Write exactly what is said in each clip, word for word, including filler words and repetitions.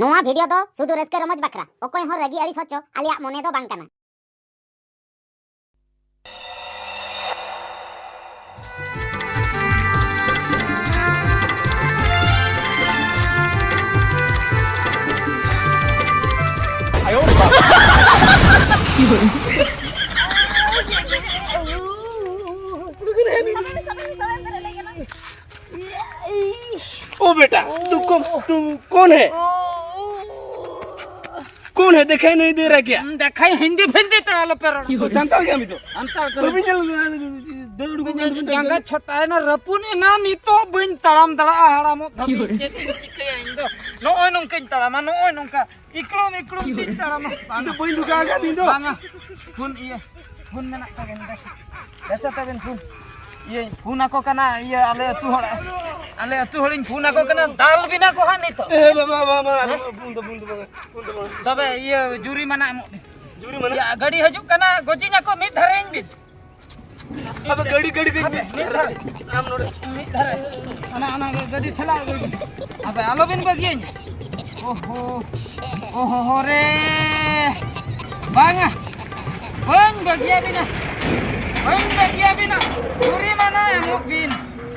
ᱱᱚᱣᱟ ᱵᱷᱤᱰᱤᱭᱳ ᱫᱚ ᱥᱩᱫᱷᱩ ᱨᱟᱹᱥᱠᱟᱹ ᱨᱚᱢᱚᱡᱽ ᱵᱟᱠᱷᱨᱟ, ᱚᱠᱚᱭ ᱦᱚᱸ ᱨᱟᱹᱜᱤ ᱟᱹᱲᱤᱥ ᱦᱚᱪᱚ ᱟᱞᱮᱭᱟᱜ ᱢᱚᱱᱮ ᱫᱚ ᱵᱟᱝ ᱠᱟᱱᱟ᱾ ओ बेटा, तू कौन, तू कौन है? कौन है? दिखाई नहीं दे रहा क्या? ᱦᱩᱸ, ᱫᱮᱠᱷᱟᱭ, ᱦᱤᱱᱫᱤ ᱯᱷᱤᱱᱫᱤ ᱛᱮ ᱟᱞᱚ ᱯᱮ ᱨᱚᱲ᱾ ᱥᱟᱱᱛᱟᱲ ᱜᱮ ᱟᱢ ᱫᱚ? ᱥᱟᱱᱛᱟᱲ ᱠᱟᱱᱟ᱾ ᱵᱟᱹᱵᱤᱱ ᱧᱮᱞ ᱫᱟᱹᱲ ᱩᱰᱩᱠ ᱠᱟᱱ ᱫᱚ? ᱡᱟᱸᱜᱟ ᱪᱷᱚᱴᱟᱭᱮᱱᱟ, ᱨᱟᱹᱯᱩᱫ ᱮᱱᱟ, ᱱᱤᱛᱚᱜ ᱵᱟᱹᱧ ᱛᱟᱲᱟᱢ ᱫᱟᱲᱮᱭᱟᱜᱼᱟ, ᱦᱟᱲᱟᱢᱚᱜ ᱫᱷᱟᱹᱵᱤᱡ ᱪᱮᱫ ᱤᱧ ᱪᱤᱠᱟᱹᱭᱟ ᱤᱧ ᱫᱚ? ᱱᱚᱜᱼᱚᱭ ᱱᱚᱝᱠᱟᱧ ᱛᱟᱲᱟᱢᱟ, ᱱᱚᱜᱼᱚᱭ ᱱᱚᱝᱠᱟ ᱤᱠᱲᱩᱢ ᱤᱠᱲᱩᱢ ᱛᱤᱧ ᱛᱟᱲᱟᱢᱟ᱾ ᱤᱧ ᱫᱚ ᱵᱟᱹᱧ ᱫᱷᱚᱠᱟ ᱟᱠᱟᱫ ᱢᱮᱭᱟ ᱤᱧ ᱫᱚ᱾ ᱵᱟᱝᱟ, ᱯᱷᱳᱱ ᱤᱭᱟᱹ, ᱯᱷᱳᱱ ᱢᱮᱱᱟᱜ ᱛᱟᱵᱮᱱ ᱫᱚ᱾ ᱵᱮᱥᱟ ᱛᱟᱵᱮᱱ ᱯᱷᱳᱱ᱾ ᱤᱭᱟᱹ, ᱯᱷᱳᱱ ᱟᱠᱚ ᱠᱟᱱᱟ, ᱤᱭᱟᱹ, ᱟᱞᱮ ᱟᱹᱛᱩ ᱦᱚᱲ, ᱟᱞᱮ ᱟᱹᱛᱩ ᱦᱚᱲᱤᱧ ᱯᱷᱳᱱ ᱟᱠᱚ ᱠᱟᱱᱟ, ᱫᱟᱞ ᱵᱤᱱᱟ ᱠᱚ ᱦᱟᱸᱜ ᱱᱤᱛᱚᱜ᱾ ᱮ ᱵᱟᱵᱟ, ᱵᱟᱵᱟ, ᱵᱟᱵᱟ, ᱦᱮᱸ? ᱯᱷᱳᱱ ᱫᱚ, ᱯᱷᱳᱱ ᱫᱚ ᱵᱟᱝᱟ, ᱯᱷᱳᱱ ᱫᱚ ᱵᱟᱝᱟ᱾ ᱛᱚᱵᱮ ᱤᱭᱟᱹ, ᱡᱩᱨᱤᱢᱟᱱᱟ ᱮᱢᱚᱜ ᱵᱤᱱ᱾ ᱡᱩᱨᱤᱢᱟᱱᱟ? ᱤᱭᱟᱹ, ᱜᱟᱹᱰᱤ ᱦᱤᱡᱩᱜ ᱠᱟᱱᱟ, ᱜᱚᱡᱤᱧ ᱟᱠᱚ, ᱢᱤᱫ ᱫᱷᱟᱨᱮᱧ ᱵᱤᱱ᱾ ᱟᱵᱮ ᱜᱟᱹᱰᱤ, ᱜᱟᱹᱰᱤ, ᱜᱟᱹᱰᱤ, ᱢᱤᱫ ᱫᱷᱟᱨᱮ᱾ ᱟᱢ ᱱᱚᱰᱮ᱾ ᱢᱤᱫ ᱫᱷᱟᱨᱮ᱾ ᱚᱱᱟ, ᱚᱱᱟ ᱜᱟᱹᱰᱤ ᱴᱷᱮᱞᱟᱣ ᱟᱹᱜᱩᱭ ᱵᱤᱱ᱾ ᱟᱵᱮ ᱟᱞᱚᱵᱤᱱ ᱵᱟᱹᱜᱤᱭᱟᱹᱧᱟ᱾ ᱳᱦᱳ, ᱳᱦᱳ ᱨᱮ᱾ ᱵᱟᱝᱟ, ᱵᱟᱹᱧ ᱵᱟᱹᱜᱤᱭᱟᱵᱤᱱᱟ, ᱵᱟᱹᱧ ᱵᱟᱹᱜᱤᱭᱟᱵᱤᱱᱟ᱾ ᱡᱩᱨᱤᱢᱟᱱᱟ ᱮᱢᱚᱜ ᱵᱤᱱ,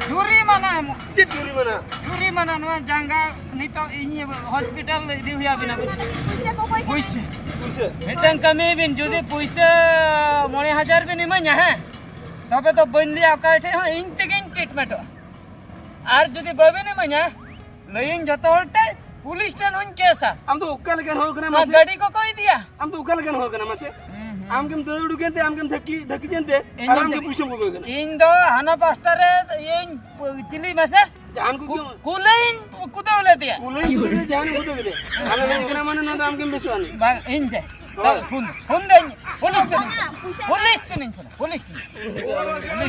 ᱡᱩᱨᱤᱢᱟᱱᱟ ᱮᱢᱚᱜ᱾ ᱪᱮᱫ ᱡᱩᱨᱤᱢᱟᱱᱟ? ᱡᱩᱨᱤᱢᱟᱱᱟ, ᱱᱚᱣᱟ ᱡᱟᱸᱜᱟ ᱱᱤᱛᱚᱜ ᱤᱧ ᱦᱚᱥᱯᱤᱴᱟᱞ ᱤᱫᱤ ᱦᱩᱭ ᱟᱵᱤᱱᱟ, ᱵᱩᱡᱷᱟᱹᱣ? ᱯᱩᱭᱥᱟᱹ᱾ ᱯᱩᱭᱥᱟᱹ? ᱢᱤᱫᱴᱟᱝ ᱠᱟᱹᱢᱤ ᱵᱤᱱ, ᱡᱩᱫᱤ ᱯᱩᱭᱥᱟᱹ ᱢᱚᱬᱮ ᱦᱟᱡᱟᱨ ᱵᱤᱱ ᱤᱢᱟᱹᱧᱟ, ᱦᱮᱸ, ᱛᱚᱵᱮ ᱫᱚ ᱵᱟᱹᱧ ᱞᱟᱹᱭᱟ ᱚᱠᱚᱭ ᱴᱷᱮᱡ ᱦᱚᱸ, ᱤᱧ ᱛᱮᱜᱮᱧ ᱴᱨᱤᱴᱢᱮᱱᱴᱚᱜᱼᱟ᱾ ᱟᱨ ᱡᱩᱫᱤ ᱵᱟᱵᱤᱱ ᱤᱢᱟᱹᱧᱟ, ᱞᱟᱹᱭᱟᱹᱧ ᱡᱚᱛᱚ ᱦᱚᱲ ᱴᱷᱮᱡ, ᱯᱩᱞᱤᱥ ᱴᱷᱮᱱ ᱦᱚᱧ ᱠᱮᱥᱟ᱾ ᱟᱢ ᱫᱚ ᱚᱠᱟ ᱞᱮᱠᱟᱱ ᱦᱚᱲ ᱠᱟᱱᱟᱢ ᱱᱚᱣᱟ ᱢᱟᱥᱮ? ᱜᱟᱹᱰᱤ ᱠᱚᱠᱚ ᱤᱫᱤᱭᱟ᱾ ᱟᱢ ᱫᱚ ᱚᱠᱟ ᱞᱮᱠᱟᱱ ᱦᱚᱲ ᱠᱟᱱᱟᱢ ᱢᱟᱥᱮ? ᱦᱩᱸ, ᱦᱩᱸ᱾ ᱟᱢ ᱜᱮᱢ ᱫᱟᱹᱲ ᱩᱰᱩᱠᱮᱱ ᱛᱮ, ᱟᱢ ᱜᱮᱢ ᱫᱷᱟᱹᱠᱤ, ᱫᱷᱟᱹᱠᱤ ᱠᱮᱱ ᱛᱮ, ᱤᱧ ᱟᱨ ᱟᱢ ᱫᱚ, ᱜᱮ ᱯᱩᱭᱥᱟᱹᱢ ᱠᱚᱭ ᱠᱟᱱᱟ᱾ ᱤᱧ ᱫᱚ ᱦᱟᱱᱟ ᱯᱟᱥᱴᱟ ᱨᱮ ᱤᱭᱟᱹᱧ ᱪᱤᱞᱤ ᱢᱟᱥᱮ? ᱡᱟᱦᱟᱱ ᱠᱚ ᱠᱩ-, ᱠᱩᱞᱟᱹᱭᱤᱧ ᱠᱩᱫᱟᱹᱣ ᱞᱮᱫᱮᱭᱟ᱾ ᱠᱩᱞᱟᱹᱭᱤᱧ ᱠᱩᱫᱟᱹᱣ ᱞᱮᱫᱮᱭᱟ, ᱡᱟᱦᱟᱱ ᱠᱩᱫᱟᱹᱣ ᱞᱮᱫᱮᱭᱟ᱾ ᱟᱢᱮᱢ ᱦᱮᱡ ᱠᱟᱱᱟ ᱢᱟᱱᱮ ᱱᱚᱣᱟ ᱫᱚ ᱟᱢ ᱜᱮᱢ ᱵᱮᱥᱚᱜᱼᱟ ᱱᱤᱡ᱾ ᱵᱟᱝ, ᱤᱧ ᱡᱮ᱾ ᱦᱳᱭ᱾ ᱛᱚ, ᱯᱷᱳᱱ, ᱯᱷᱳᱱ ᱫᱟᱹᱧ, ᱯᱩᱞᱤᱥ ᱴᱷᱮᱱᱤᱧ, ᱯᱩᱞᱤᱥ ᱴᱷᱮᱱᱤᱧ, ᱯᱩᱞᱤᱥ ᱴᱷᱮᱱᱤᱧ᱾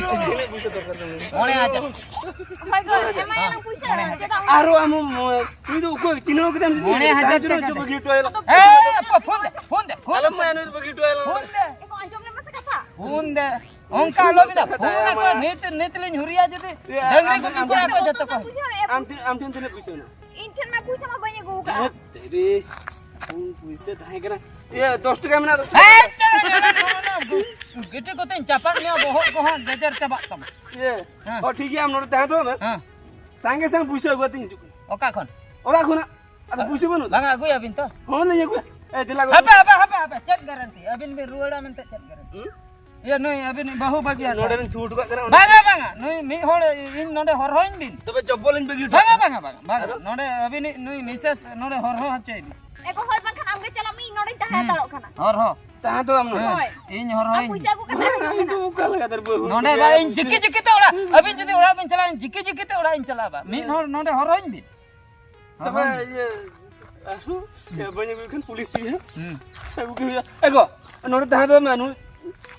ᱛᱤᱱᱟᱹᱜ ᱯᱩᱭᱥᱟᱹ ᱫᱚᱨᱠᱟᱨ ᱛᱟᱢ? ᱢᱚᱬᱮ ᱦᱟᱡᱟᱨ᱾ ᱚᱠᱚᱭ ᱠᱚ ᱮᱢᱟᱭᱟ ᱱᱟᱝ ᱯᱩᱭᱥᱟᱹ? ᱢᱚᱬᱮ ᱦᱟᱡᱟᱨ᱾ ᱪᱮᱫᱟᱜ ᱩᱱᱟᱹᱜ? ᱟᱨᱚ ᱟᱢ, ᱩᱱᱤ ᱫᱚ ᱚᱠᱚᱭ ᱪᱤᱱᱦᱟᱹᱣ ᱠᱮᱫᱟᱢ ᱥᱮ ᱪᱮᱫ? ᱢᱚᱬᱮ ᱦᱟᱡᱟᱨ ᱫᱟᱜ ᱡᱚᱨᱚ ᱴᱟᱠᱟ ᱦᱚᱪᱚ ᱫᱮ᱾ ᱵᱟᱹᱜᱤ ᱦᱚᱴᱚ ᱟᱭ ᱞᱟᱝ᱾ ᱦᱮᱸ, ᱯᱷᱳᱱ ᱫᱮ, ᱯᱷᱳᱱ ᱫᱮ, ᱯᱷᱳᱱ ᱟᱞᱚᱢ ᱫᱮ᱾ ᱢᱟ ᱱᱩᱭ ᱫᱚ ᱵᱟᱹᱜᱤ ᱦᱚᱴᱚ ᱟᱭ ᱞᱟᱝ᱾ ᱯᱷᱳᱱ ᱫᱮ᱾ ᱮ ᱠᱚ ᱟᱸᱡᱚᱢ ᱞᱮ ᱢᱮᱥᱮ ᱠᱟᱛᱷᱟ᱾ ᱯᱷᱳᱱ ᱫᱮ᱾ ᱚᱱᱠᱟ ᱟᱞᱚ ᱵᱤᱱ ᱯᱷᱳᱱ ᱟᱠᱚ, ᱱᱤᱛ, ᱱᱤᱛ ᱞᱤᱧ ᱦᱩᱨᱤᱭᱟ ᱡᱩᱫᱤ ᱮ, ᱰᱟᱝᱨᱤ ᱟᱢ, ᱜᱩᱯᱤ ᱟᱢ, ᱠᱚᱲᱟ ᱠᱚ ᱡᱚᱛᱚ ᱠᱚ᱾ ᱟᱢ ᱴᱷᱮᱱ, ᱟᱢ ᱴᱷᱮᱱ ᱛᱤᱱᱟᱹᱜ ᱯᱩᱭᱥᱟᱹ ᱢᱮᱱᱟᱜᱼᱟ? ᱤᱧ ᱴᱷᱮᱱ ᱢᱟ ᱯᱩᱭᱥᱟᱹ ᱢᱟ ᱵᱟᱹᱧ ᱟᱹᱜᱩ ᱦᱮᱸ, ᱛᱮᱨᱮ, ᱯᱩᱭᱥᱟᱹ ᱛᱟᱦᱮᱸ ᱠᱟᱱᱟ᱾ ᱤᱭᱟᱹ, ᱫᱚᱥ ᱴᱟᱠᱟ ᱢᱮᱱᱟᱜᱼᱟ, ᱫᱚᱥ ᱴᱟᱠᱟ᱾ ᱦᱮᱸ, ᱪᱟᱞᱟᱜ ᱠᱟᱱᱟ, ᱱᱚᱣᱟ ᱫᱚ ᱜᱤᱴᱤ ᱠᱚᱛᱮᱧ ᱪᱟᱯᱟᱫ ᱢᱮᱭᱟ, ᱵᱚᱦᱚᱜ ᱠᱚᱦᱚᱸ ᱜᱮᱡᱮᱨ ᱪᱟᱵᱟᱜ ᱛᱟᱢᱟ᱾ ᱤᱭᱟᱹ, ᱦᱮᱸ᱾ ᱚ, ᱴᱷᱤᱠ ᱜᱮᱭᱟ, ᱟᱢ ᱱᱚᱰᱮ ᱛᱟᱦᱮᱸ ᱦᱚᱪᱚ ᱢᱮ᱾ ᱦᱮᱸ᱾ ᱥᱟᱸᱜᱮ ᱥᱟᱝ ᱯᱩᱭᱥᱟᱹ ᱟᱹᱜᱩ ᱠᱟᱛᱮᱧ ᱦᱤᱡᱩᱜ ᱠᱟᱱᱟ᱾ ᱚᱠᱟ ᱠᱷᱚᱱ? ᱚᱲᱟᱜ ᱠᱷᱚᱱᱟᱜ᱾ ᱟᱫᱚ ᱯᱩᱭᱥᱟᱹ ᱵᱟᱹᱱᱩᱜ? ᱵᱟᱝᱟ, ᱟᱹᱜᱩᱭᱟᱵᱤᱱ ᱛᱚ᱾ ᱦᱚᱸ, ᱞᱤᱧ ᱟᱹᱜᱩᱭᱟ᱾ ᱮ, ᱫᱮᱞᱟ ᱜᱚ᱾ ᱦᱟᱯᱮ, ᱦᱟᱯᱮ, ᱦᱟᱯᱮ, ᱦᱟᱯᱮ, ᱪᱮᱫ ᱜᱟᱨᱮᱱᱴᱤ? ᱟᱹᱵᱤᱱ ᱵᱤᱱ ᱨᱩᱣᱟᱹᱲᱟ ᱢᱮᱱᱛᱮ ᱪᱮᱫ ᱜᱟᱨᱮᱱᱴᱤ? ᱦᱩᱸ? ᱤᱭᱟᱹ, ᱱᱩᱭ ᱟᱹᱵᱤᱱᱤᱡ ᱵᱟᱹᱦᱩ ᱵᱟᱹᱜᱤᱭᱟᱴᱚ᱾ ᱱᱚᱰᱮ ᱵᱤᱱ ᱛᱷᱩ ᱦᱚᱴᱚ ᱠᱟᱜ ᱠᱟᱱᱟ, ᱚᱸᱰᱮ ᱵᱟᱝᱟ, ᱵᱟᱝᱟ, ᱱᱩᱭ ᱢᱤᱫ ᱦᱚᱲ ᱤᱧ ᱱᱚᱰᱮ ᱦᱚᱨᱦᱚᱧ ᱵᱤᱱ᱾ ᱛᱚᱵᱮ ᱪᱚᱯᱯᱚᱞ ᱞᱤᱧ ᱵᱟᱹᱜᱤ ᱦᱚᱴᱚ ᱵᱟᱝᱟ, ᱠᱟᱜ ᱵᱟᱝᱟ, ᱵᱟᱝᱟ, ᱵᱟᱝᱟ᱾ ᱟᱫᱚ? ᱱᱚᱰᱮ ᱟᱹᱵᱤᱱᱤᱡ ᱱᱩᱭ ᱢᱤᱥᱮᱥ ᱱᱚᱰᱮ ᱦᱚᱨᱦᱚ ᱦᱚᱪᱚᱭ ᱵᱤᱱ᱾ ᱮ ᱜᱚ, ᱦᱚᱭ, ᱵᱟᱝᱠᱷᱟᱱ ᱟᱢᱜᱮ ᱪᱟᱞᱟᱜ ᱢᱮ, ᱤᱧ ᱱᱚᱰᱮᱧ ᱛᱟᱦᱮᱸ ᱦᱩᱸ᱾ ᱦᱟᱛᱟᱲᱚᱜ ᱠᱟᱱᱟ᱾ ᱦᱚᱨᱦᱚ᱾ ᱛᱟᱦᱮᱸ ᱛᱚ ᱟᱢ ᱱᱚᱰᱮ᱾ ᱦᱳᱭ᱾ ᱤᱧ ᱦᱚᱨᱦᱚ ᱟᱨ ᱤᱧ᱾ ᱯᱚᱭᱥᱟ ᱟᱹᱜᱩ ᱠᱟᱛᱮ ᱦᱤᱡᱩᱜ ᱢᱮ ᱱᱟᱜ᱾ ᱚᱠᱟ ᱞᱮᱠᱟ ᱛᱟᱨ ᱵᱟᱹᱦᱩ? ᱱᱚᱰᱮ ᱵᱟ, ᱤᱧ ᱪᱤᱠᱤ ᱪᱤᱠᱤ ᱛᱮ ᱚᱲᱟᱜ, ᱟᱹᱵᱤᱱ ᱡᱩᱫᱤ ᱚᱲᱟᱜ ᱵᱤᱱ ᱪᱟᱞᱟᱜᱼᱟ, ᱤᱧ ᱪᱤᱠᱤ ᱪᱤᱠᱤ ᱛᱮ ᱚᱲᱟᱜ ᱤᱧ ᱪᱟᱞᱟᱜᱼᱟ ᱵᱟ᱾ ᱢᱤᱫ ᱦᱚᱲ ᱱᱚᱰᱮ ᱦᱚᱨᱦᱚᱧ ᱵᱤᱱ᱾ ᱛᱚᱵᱮ ᱦᱚᱨᱦᱚᱧ ᱵᱤᱱ᱾ ᱤᱭᱟᱹ, ᱟᱨᱦᱚᱸ ᱵᱟᱹᱧ ᱟᱹᱜᱩᱭ ᱠᱷᱟᱱ ᱯᱩᱞᱤᱥ ᱦᱩᱭᱩᱜᱼᱟ᱾ ᱦᱩᱸ᱾ ᱟᱹᱜᱩ ᱜᱮ ᱦᱩᱭᱩᱜᱼᱟ᱾ ᱮ ᱜᱚ, ᱱᱚᱰᱮ ᱛᱟᱦᱮᱸ ᱫᱚ ᱢᱮ, ᱱᱩᱭ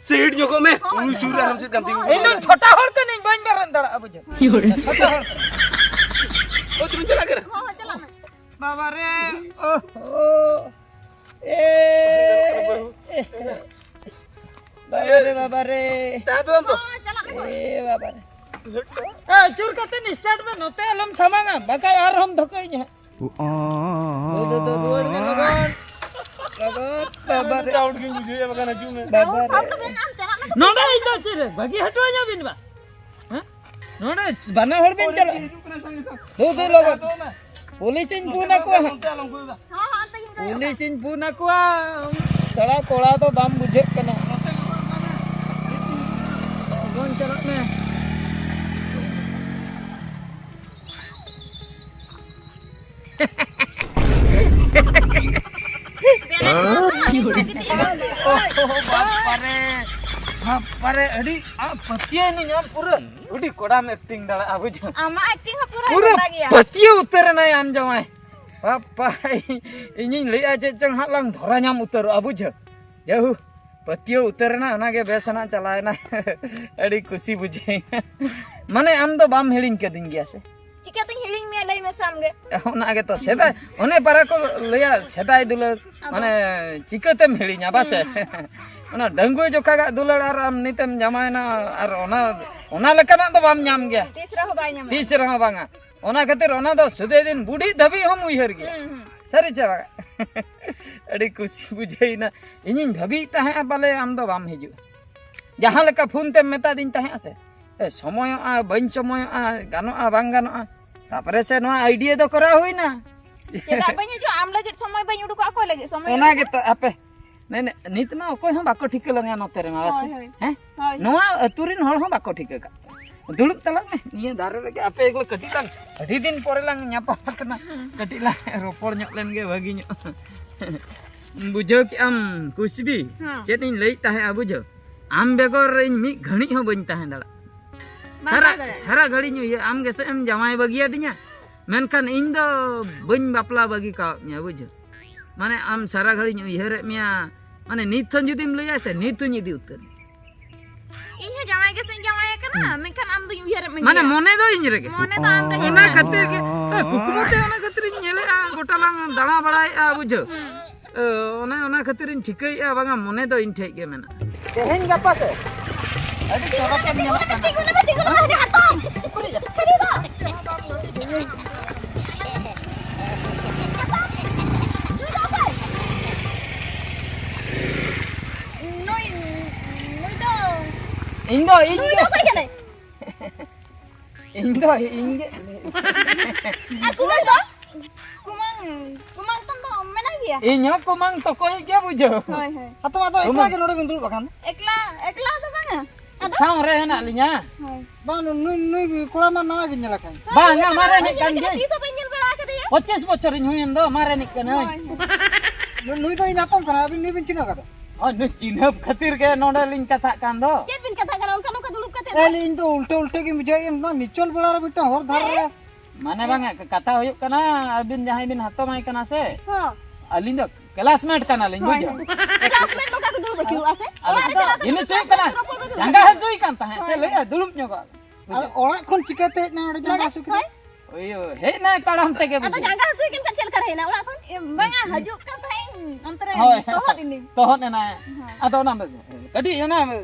ᱥᱟᱭᱤᱰ ᱧᱚᱜᱚᱜ ᱢᱮ᱾ ᱦᱳᱭ᱾ ᱱᱩᱭ ᱥᱩᱨ ᱨᱮ ᱟᱨᱦᱚᱸ ᱪᱮᱫ ᱠᱟᱱ ᱛᱤᱸᱜᱩ ᱤᱧ ᱫᱚ ᱠᱟᱱᱟ? ᱪᱷᱳᱴᱟ ᱦᱚᱲ ᱠᱟᱹᱱᱟᱹᱧ, ᱵᱟᱹᱧ ᱵᱟᱨᱚᱱ ᱫᱟᱲᱮᱭᱟᱜᱼᱟ, ᱵᱩᱡᱷᱟᱹᱣ᱾ ᱪᱷᱳᱴᱟ ᱦᱚᱲ ᱠᱟᱹᱱᱟᱹᱧ᱾ ᱚ, ᱛᱩᱢ ᱪᱟᱞᱟᱜ ᱠᱟᱱᱟ? ᱦᱚᱸ, ᱦᱚᱸ, ᱪᱟᱞᱟᱜ ᱢᱮ᱾ ᱵᱟᱵᱟ ᱨᱮ, ᱳᱦᱳ᱾ ᱮ, ᱵᱟᱵᱟ ᱨᱮ, ᱵᱟᱵᱟ ᱨᱮ᱾ ᱛᱟᱦᱮᱸ ᱛᱟᱲᱟᱢ ᱛᱚ᱾ ᱦᱚᱸ, ᱪᱟᱞᱟᱜ ᱢᱮ᱾ ᱮ, ᱵᱟᱵᱟ ᱨᱮ᱾ ᱮ, ᱟᱹᱪᱩᱨ ᱠᱟᱛᱮ start ᱢᱮ, ᱱᱚᱛᱮ ᱟᱞᱚᱢ ᱥᱟᱢᱟᱝᱟ, ᱵᱟᱠᱷᱟᱡ ᱟᱨᱦᱚᱸᱢ ᱫᱷᱚᱠᱚᱭᱤᱧᱟ ᱦᱟᱸᱜ᱾ ᱫᱩ, ᱫᱩ, ᱫᱩ, ᱨᱩᱣᱟᱹᱲ ᱢᱮ ᱞᱚᱜᱚᱱ᱾ ᱞᱚᱜᱚᱱ, ᱵᱟᱵᱟ ᱨᱮ᱾ ᱰᱟᱣᱩᱴ ᱜᱤᱧ ᱵᱩᱡᱷᱟᱹᱣᱮᱫᱼᱟ, ᱵᱟᱠᱷᱟᱱ ᱦᱤᱡᱩᱜ ᱢᱮ᱾ ᱵᱟᱵᱟ ᱨᱮ᱾ ᱱᱚᱰᱮ ᱤᱧ ᱫᱚ ᱪᱮᱫ ᱨᱮ? ᱵᱟᱹᱜᱤ ᱦᱚᱴᱚ ᱟᱹᱧᱟ ᱵᱤᱱ ᱵᱟ? ᱦᱮᱸ? ᱱᱚᱰᱮ ᱵᱟᱱᱟ ᱦᱚᱲ ᱵᱤᱱ ᱪᱟᱞᱟᱜ᱾ ᱦᱤᱡᱩᱜ ᱠᱟᱱᱟ ᱥᱟᱸᱜᱮ ᱥᱟᱝ᱾ ᱫᱩ, ᱫᱩ, ᱞᱚᱜᱚᱱ᱾ ᱯᱩᱞᱤᱥᱤᱧ ᱯᱷᱳᱱ ᱟᱠᱚᱣᱟ ᱦᱟᱸᱜ᱾ ᱱᱚᱛᱮ ᱟᱞᱚᱢ ᱠᱚᱭᱚᱜᱟ᱾ ᱦᱚᱸ, ᱦᱚᱸ, ᱚᱱᱛᱮ ᱜᱮᱧ ᱠᱚᱭᱚᱜ ᱠᱟᱱᱟ᱾ ᱯᱩᱞᱤᱥᱤᱧ ᱯᱷᱳᱱ ᱟᱠᱚᱣᱟ᱾ ᱪᱟᱞᱟᱣ ᱠᱚᱲᱟ ᱫᱚ ᱵᱟᱢ ᱵᱩᱡᱷᱟᱹᱜ ᱠᱟᱱᱟ᱾ ᱱᱚᱛᱮ ᱜᱮ ᱠᱚᱭᱚᱜ ᱠᱟᱜ ᱢᱮ᱾ ᱞᱚᱜᱚᱱ ᱪᱟᱞᱟᱜ ᱢᱮ᱾ ᱵᱟᱯᱟᱨᱮ, ᱵᱟᱯᱟᱨᱮ, ᱟᱹᱰᱤ ᱟᱢ ᱯᱟᱹᱛᱭᱟᱹᱣ ᱮᱱᱟᱹᱧ ᱟᱢ ᱯᱩᱨᱟᱹ ᱟᱹᱰᱤ ᱠᱚᱲᱟᱢ acting ᱫᱟᱲᱮᱭᱟᱜᱼᱟ, ᱵᱩᱡᱷᱟᱹᱣ᱾ ᱟᱢᱟᱜ acting ᱦᱚᱸ ᱯᱩᱨᱟᱹ ᱯᱩᱨᱟᱹ ᱜᱚᱸᱰᱟ ᱜᱮᱭᱟ᱾ ᱯᱟᱹᱛᱭᱟᱹᱣ ᱩᱛᱟᱹᱨ ᱮᱱᱟᱭ ᱟᱢ ᱡᱟᱶᱟᱭ᱾ ᱵᱟᱯᱟ, ᱤᱧᱤᱧ ᱞᱟᱹᱭᱮᱜᱼᱟ ᱪᱮᱫ ᱪᱚᱝ ᱦᱟᱸᱜ ᱞᱟᱝ ᱫᱷᱚᱨᱟ ᱧᱟᱢ ᱩᱛᱟᱹᱨᱚᱜᱼᱟ, ᱵᱩᱡᱷᱟᱹᱣ᱾ ᱡᱟᱭᱦᱳᱠ, ᱯᱟᱹᱛᱭᱟᱹᱣ ᱩᱛᱟᱹᱨ ᱮᱱᱟ, ᱚᱱᱟᱜᱮ ᱵᱮᱥ ᱟᱱᱟᱜ ᱪᱟᱞᱟᱣ ᱮᱱᱟ᱾ ᱟᱹᱰᱤ ᱠᱩᱥᱤ ᱵᱩᱡᱷᱟᱹᱣ ᱮᱱᱟ᱾ ᱢᱟᱱᱮ, ᱟᱢ ᱫᱚ ᱵᱟᱢ ᱦᱤᱲᱤᱧ ᱠᱟᱹᱫᱤᱧ ᱜᱮᱭᱟ ᱥᱮ? ᱪᱤᱠᱟᱹᱛᱤᱧ ᱦᱤᱲᱤᱧ ᱢᱮᱭᱟ, ᱞᱟᱹᱭ ᱢᱮᱥᱮ ᱟᱢᱜᱮ᱾ ᱚᱱᱟ ᱜᱮᱛᱚ, ᱥᱮᱫᱟᱭ, ᱚᱱᱮ ᱯᱟᱨᱟ ᱠᱚ ᱞᱟᱹᱭᱟ, ᱥᱮᱫᱟᱭ ᱫᱩᱞᱟᱹᱲ, ᱟᱫᱚ ᱢᱟᱱᱮ, ᱪᱤᱠᱟᱹᱛᱮᱢ ᱦᱤᱲᱤᱧᱟ, ᱵᱟᱥᱮ? ᱦᱩᱸ, ᱦᱩᱸ᱾ ᱚᱱᱟ ᱰᱟᱺᱜᱩᱣᱟᱹ ᱡᱚᱠᱷᱟᱜᱟᱜ ᱫᱩᱞᱟᱹᱲ ᱟᱨ ᱟᱢ ᱱᱤᱛᱮᱢ ᱡᱟᱶᱟᱭᱮᱱᱟ, ᱟᱨ ᱚᱱᱟ, ᱚᱱᱟ ᱞᱮᱠᱟᱱᱟᱜ ᱫᱚ ᱵᱟᱢ ᱧᱟᱢ ᱜᱮᱭᱟ᱾ ᱛᱤᱥ ᱨᱮᱦᱚᱸ ᱵᱟᱭ ᱧᱟᱢᱟ᱾ ᱛᱤᱥ ᱨᱮᱦᱚᱸ ᱵᱟᱝᱟ᱾ ᱚᱱᱟ ᱠᱷᱟᱹᱛᱤᱨ ᱚᱱᱟ ᱫᱚ ᱥᱩᱫᱷᱟᱹᱭ ᱫᱤᱱ ᱵᱩᱰᱷᱤ ᱫᱷᱟᱹᱵᱤᱡ ᱦᱚᱸᱢ ᱩᱭᱦᱟᱹᱨ ᱜᱮᱭᱟ᱾ ᱦᱩᱸ, ᱦᱩᱸ᱾ ᱥᱟᱹᱨᱤ ᱪᱮ ᱵᱟᱝ? ᱟᱹᱰᱤ ᱠᱩᱥᱤ ᱵᱩᱡᱷᱟᱹᱣᱮᱱᱟ᱾ ᱤᱧᱤᱧ ᱵᱷᱟᱹᱵᱤᱭᱮᱫ ᱛᱟᱦᱮᱸᱜᱼᱟ ᱯᱟᱞᱮ ᱟᱢ ᱫᱚ ᱵᱟᱢ ᱦᱤᱡᱩᱜᱼᱟ᱾ ᱡᱟᱦᱟᱸ ᱞᱮᱠᱟ ᱯᱷᱳᱱ ᱛᱮᱢ ᱢᱮᱛᱟᱫᱤᱧ ᱛᱟᱦᱮᱸᱜᱼᱟ ᱥᱮ, "ᱮ, ᱥᱚᱢᱚᱭᱚᱜᱼᱟ, ᱵᱟᱹᱧ ᱥᱚᱢᱚᱭᱚᱜᱼᱟ, ᱜᱟᱱᱚᱜᱼᱟ, ᱵᱟᱝ ᱜᱟᱱᱚᱜᱼᱟ", ᱛᱟᱯᱚᱨᱮ ᱥᱮ ᱱᱚᱣᱟ ᱟᱭᱰᱤᱭᱟ ᱫᱚ ᱠᱚᱨᱟᱣ ᱦᱩᱭᱱᱟ᱾ ᱪᱮᱫᱟᱜ ᱵᱟᱹᱧ ᱦᱤᱡᱩᱜᱼᱟ? ᱟᱢ ᱞᱟᱹᱜᱤᱫ ᱥᱚᱢᱚᱭ ᱵᱟᱹᱧ ᱩᱰᱩᱠᱚᱜᱼᱟ, ᱚᱠᱚᱭ ᱞᱟᱹᱜᱤᱫ ᱥᱚᱢᱚᱭ ᱱᱚᱣᱟ ᱩᱰᱩᱠᱚᱜᱼᱟ? ᱜᱮᱛᱚ ᱟᱯᱮ, ᱱᱮ-, ᱱᱮ-, ᱱᱤᱛ ᱢᱟ ᱚᱠᱚᱭ ᱦᱚᱸ ᱵᱟᱠᱚ ᱴᱷᱤᱠᱟᱹ ᱞᱟᱝᱟ ᱱᱚᱛᱮ ᱨᱮᱢᱟ, ᱦᱳᱭ, ᱵᱟᱥᱮ? ᱦᱳᱭ᱾ ᱦᱮᱸ? ᱦᱳᱭ᱾ ᱱᱚᱣᱟ ᱟᱹᱛᱩ ᱨᱮᱱ ᱦᱚᱲ ᱦᱚᱸ ᱵᱟᱠᱚ ᱴᱷᱤᱠᱟᱹ ᱠᱟᱜ᱾ ᱫᱩᱲᱩᱵ ᱛᱟᱞᱟᱝ ᱢᱮ ᱱᱤᱭᱟᱹ ᱫᱟᱨᱮ ᱨᱮᱜᱮ, ᱟᱯᱮ ᱮᱜᱞᱚ ᱠᱟᱹᱴᱤᱡ ᱞᱟᱝ, ᱟᱹᱰᱤ ᱫᱤᱱ ᱯᱚᱨᱮ ᱞᱟᱝ ᱧᱟᱯᱟᱢ ᱠᱟᱱᱟ, ᱠᱟᱹᱴᱤᱡ ᱞᱟᱝ ᱨᱚᱯᱚᱲ ᱧᱚᱜ ᱞᱮᱱ ᱜᱮ ᱵᱷᱟᱹᱜᱤ ᱧᱚᱜ᱾ ᱵᱩᱡᱷᱟᱹᱣ ᱠᱮᱜ ᱟᱢ ᱠᱩᱥᱵᱤ? ᱦᱮᱸ᱾ ᱪᱮᱫ ᱤᱧ ᱞᱟᱹᱭᱮᱫ ᱛᱟᱦᱮᱸᱜᱼᱟ ᱵᱩᱡᱷᱟᱹᱣ? ᱟᱢ ᱵᱮᱜᱚᱨ ᱤᱧ ᱢᱤᱫ ᱜᱷᱟᱹᱲᱤᱡ ᱦᱚᱸ ᱵᱟᱹᱧ ᱛᱟᱦᱮᱸ ᱫᱟᱲᱮᱭᱟᱜᱼᱟ᱾ ᱵᱟᱝ ᱥᱟᱨᱟ, ᱛᱟᱦᱮᱸ ᱫᱟᱲᱮᱭᱟᱜᱼᱟ᱾ ᱥᱟᱨᱟ ᱜᱷᱟᱹᱲᱤᱡ ᱤᱧ ᱩᱭᱦᱟᱹᱨ, ᱟᱢ ᱜᱮᱥᱮ ᱮᱢ ᱡᱟᱶᱟᱭ ᱵᱟᱹᱜᱤᱭᱟᱫᱤᱧᱟ, ᱢᱮᱱᱠᱷᱟᱱ ᱤᱧ ᱫᱚ ᱵᱟᱹᱧ ᱵᱟᱯᱞᱟ ᱵᱟᱹᱜᱤ ᱠᱟᱣᱟᱫ ᱢᱮᱭᱟ ᱵᱩᱡᱷᱟᱹᱣ᱾ ᱢᱟᱱᱮ ᱟᱢ ᱥᱟᱨᱟ ᱜᱷᱟᱹᱲᱤᱡ ᱤᱧ ᱩᱭᱦᱟᱹᱨᱮᱫ ᱢᱮᱭᱟ, ᱢᱟᱱᱮ ᱱᱤᱛ ᱦᱚᱸ ᱡᱩᱫᱤᱢ ᱞᱟᱹᱭᱟ ᱥᱮ, ᱱᱤᱛ ᱦᱚᱸᱧ ᱤᱫᱤ ᱩᱛᱟᱹᱨ᱾ ᱤᱧ ᱦᱚᱸ ᱡᱟᱶᱟᱭ ᱜᱮᱥᱮ ᱤᱧ ᱡᱟᱶᱟᱭ ᱟᱠᱟᱱᱟ, ᱦᱩᱸ᱾ ᱢᱮᱱᱠᱷᱟᱱ ᱟᱢ ᱫᱚᱧ ᱩᱭᱦᱟᱹᱨᱮᱫ ᱢᱮ ᱢᱟᱱᱮ ᱜᱮᱭᱟ᱾ ᱢᱚᱱᱮ ᱫᱚ ᱤᱧ ᱨᱮᱜᱮ᱾ ᱢᱚᱱᱮ ᱫᱚ ᱟᱢ ᱨᱮᱜᱮ ᱚᱱᱟ ᱢᱮᱱᱟᱜ ᱠᱷᱟᱹᱛᱤᱨ ᱜᱮ, ᱢᱮᱭᱟ᱾ ᱮ, ᱠᱩᱠᱢᱩ ᱛᱮ ᱚᱱᱟ ᱠᱷᱟᱹᱛᱤᱨ ᱤᱧ ᱧᱮᱞᱮᱫᱼᱟ, ᱜᱚᱴᱟ ᱞᱟᱝ ᱫᱟᱬᱟ ᱵᱟᱲᱟᱭᱮᱫᱼᱟ ᱵᱩᱡᱷᱟᱹᱣ᱾ ᱦᱩᱸ᱾ ᱮ, ᱚᱱᱮ ᱚᱱᱟ ᱠᱷᱟᱹᱛᱤᱨ ᱤᱧ ᱴᱷᱤᱠᱟᱹᱭᱮᱫᱼᱟ, ᱵᱟᱝᱟ ᱢᱚᱱᱮ ᱫᱚ ᱤᱧ ᱴᱷᱮᱡ ᱜᱮ ᱢᱮᱱᱟᱜᱼᱟ᱾ ᱛᱮᱦᱮᱧ ᱜᱟᱯᱟ ᱥᱮ ᱟᱹᱰᱤ ᱪᱚᱨᱚᱠ ᱮᱢ ᱧᱮᱞᱚᱜ ᱠᱟᱱᱟ᱾ ᱛᱤᱸᱜᱩ ᱞᱮ ᱢᱮ, ᱛᱤᱸᱜᱩ ᱞᱮ ᱢᱮ, ᱦᱟᱛᱟᱣ᱾ ᱩᱠᱩᱨᱤᱡ ᱦᱟᱹᱱᱤ ᱫᱚ᱾ ᱱᱩᱭ, ᱱᱩᱭ ᱫᱚ, ᱤᱧ ᱫᱚ, ᱤᱧ ᱱᱩᱭ ᱫᱚ ᱜᱮ᱾ ᱚᱠᱚᱭ ᱠᱟᱱᱟᱭ? ᱤᱧ ᱫᱚ, ᱤᱧ ᱜᱮ᱾ ᱟᱨ ᱠᱩᱢᱟᱹᱝ ᱫᱚ? ᱠᱩᱢᱟᱹᱝ, ᱠᱩᱢᱟᱹᱝ ᱛᱟᱢ ᱫᱚ ᱢᱮᱱᱟᱭ ᱜᱮᱭᱟ? ᱤᱧ ᱦᱚᱸ ᱠᱩᱢᱟᱝ ᱛᱚᱠᱚᱭᱤᱡ ᱜᱮ ᱵᱩᱡᱷᱟᱹᱣ᱾ ᱦᱳᱭ, ᱦᱳᱭ᱾ ᱟᱛᱚᱢ ᱟᱫᱚ ᱮᱠᱞᱟ ᱠᱩᱢᱟᱹᱝ᱾ ᱜᱮ ᱱᱚᱰᱮ ᱵᱤᱱ ᱫᱩᱲᱩᱵ ᱟᱠᱟᱱ? ᱮᱠᱞᱟ, ᱮᱠᱞᱟ ᱫᱚ ᱵᱟᱝᱟ᱾ ᱟᱫᱚ? ᱥᱟᱶ ᱨᱮ ᱦᱮᱱᱟᱜ ᱞᱤᱧᱟ᱾ ᱦᱳᱭ᱾ ᱵᱟᱝ, ᱱᱩᱭ, ᱱᱩᱭ ᱠᱚᱲᱟ ᱢᱟ ᱱᱟᱣᱟ ᱜᱮ ᱧᱮᱞ ᱟᱠᱟᱱ᱾ ᱵᱟᱝᱟ, ᱢᱟᱨᱮ ᱨᱤᱱᱤᱡ ᱠᱟᱱ ᱜᱮ᱾ ᱛᱤᱥ ᱦᱚᱸ ᱵᱟᱹᱧ ᱧᱮᱞ ᱵᱟᱲᱟ ᱟᱠᱟᱫᱮᱭᱟ᱾ ᱯᱚᱸᱪᱤᱥ ᱵᱚᱪᱷᱚᱨ ᱤᱧ ᱦᱩᱭᱮᱱ ᱫᱚ, ᱢᱟᱨᱮ ᱨᱤᱱᱤᱡ ᱠᱟᱹᱱᱟᱹᱧ᱾ ᱦᱳᱭ, ᱦᱳᱭ᱾ ᱱᱩ-, ᱱᱩᱭ ᱫᱚ ᱤᱧ ᱦᱟᱛᱚᱢ ᱠᱟᱱᱟ, ᱟᱹᱵᱤᱱ ᱱᱩᱭ ᱵᱤᱱ ᱪᱤᱱᱦᱟᱹᱣ ᱠᱟᱫᱟ? ᱦᱳᱭ, ᱱᱩᱭ ᱪᱤᱱᱦᱟᱹᱯ ᱠᱷᱟᱹᱛᱤᱨ ᱜᱮ ᱱᱚᱰᱮ ᱞᱤᱧ ᱠᱟᱛᱷᱟᱜ ᱠᱟᱱ ᱫᱚ᱾ ᱪᱮᱫ ᱵᱤᱱ ᱠᱟᱛᱷᱟᱜ ᱠᱟᱱᱟ ᱚᱱᱠᱟ ᱱᱚᱝᱠᱟ ᱫᱩᱲᱩᱵ ᱠᱟᱛᱮ ᱫᱚ? ᱮ, ᱤᱧ ᱫᱚ ᱩᱞᱴᱟᱹ ᱩᱞᱴᱟᱹ ᱜᱤᱧ ᱵᱩᱡᱷᱟᱹᱣᱮᱫ, ᱱᱚᱣᱟ ᱱᱤᱪᱚᱞ ᱵᱮᱲᱟ ᱨᱮ ᱢᱤᱫᱴᱟᱝ ᱦᱚᱨ ᱫᱷᱟᱨᱮ ᱨᱮ᱾ ᱢᱟᱱᱮ ᱵᱟᱝᱟ, ᱠᱟᱛᱷᱟ ᱦᱩᱭᱩᱜ ᱠᱟᱱᱟ, ᱟᱹᱵᱤᱱ ᱡᱟᱦᱟᱸᱭ ᱵᱤᱱ ᱦᱟᱛᱚᱢᱟᱭ ᱠᱟᱱᱟ ᱥᱮ, ᱦᱚᱸ᱾ ᱟᱹᱞᱤᱧ ᱫᱚ classmate ᱠᱟᱱᱟᱞᱤᱧ, ᱦᱳᱭ, ᱵᱩᱡᱷᱟᱹᱣ? ᱦᱳᱭ᱾ Classmate ᱱᱚᱝᱠᱟ ᱠᱚ ᱫᱩᱲᱩᱵ ᱟᱹᱪᱩᱨᱚᱜᱼᱟ ᱥᱮ? ᱟᱫᱚ ᱚᱲᱟᱜ ᱨᱮ ᱪᱟᱞᱟᱜ ᱠᱟᱛᱮ ᱡᱤᱱᱤᱥ ᱦᱩᱭᱩᱜ ᱠᱟᱱᱟ, classmate ᱨᱚᱯᱚᱲ ᱵᱟᱹᱪᱩᱜ ᱡᱟᱸᱜᱟ ᱦᱟᱹᱥᱩᱭᱮ ᱠᱟᱱ ᱛᱟᱦᱮᱸᱫ, ᱪᱮᱫ ᱦᱳᱭ᱾ ᱞᱟᱹᱭᱟ, ᱫᱩᱲᱩᱵ ᱧᱚᱜᱚᱜ᱾ ᱟᱫᱚ ᱚᱲᱟᱜ ᱠᱷᱚᱱ ᱪᱤᱠᱟᱹᱛᱮ ᱦᱮᱡ ᱮᱱᱟ ᱚᱸᱰᱮ ᱡᱟᱸᱜᱟ ᱱᱚᱰᱮ? ᱦᱟᱹᱥᱩ ᱠᱮᱫᱟ? ᱦᱳᱭ᱾ ᱳᱭ, ᱦᱮᱡ ᱮᱱᱟᱭ ᱛᱟᱲᱟᱢ ᱛᱮᱜᱮ, ᱟᱫᱚ ᱵᱩᱡᱷᱟᱹᱣ᱾ ᱡᱟᱸᱜᱟ ᱦᱟᱹᱥᱩᱭᱮ ᱠᱟᱱ ᱠᱷᱟᱱ ᱪᱮᱫ ᱞᱮᱠᱟ ᱨᱮ ᱦᱮᱡ ᱮᱱᱟ ᱚᱲᱟᱜ ᱠᱷᱚᱱ? ᱮ, ᱵᱟᱝᱟ, ᱦᱤᱡᱩᱜ ᱠᱟᱱ ᱛᱟᱦᱮᱸᱫ ᱚᱱᱛᱮ ᱨᱮ ᱦᱳᱭ᱾ ᱛᱚᱦᱚᱫ ᱮᱱᱟᱹᱧ᱾ ᱛᱚᱦᱚᱫ ᱮᱱᱟᱭ᱾ ᱦᱳᱭ᱾ ᱟᱫᱚ ᱚᱱᱟ ᱠᱟᱹᱴᱤᱡ, ᱚᱱᱟ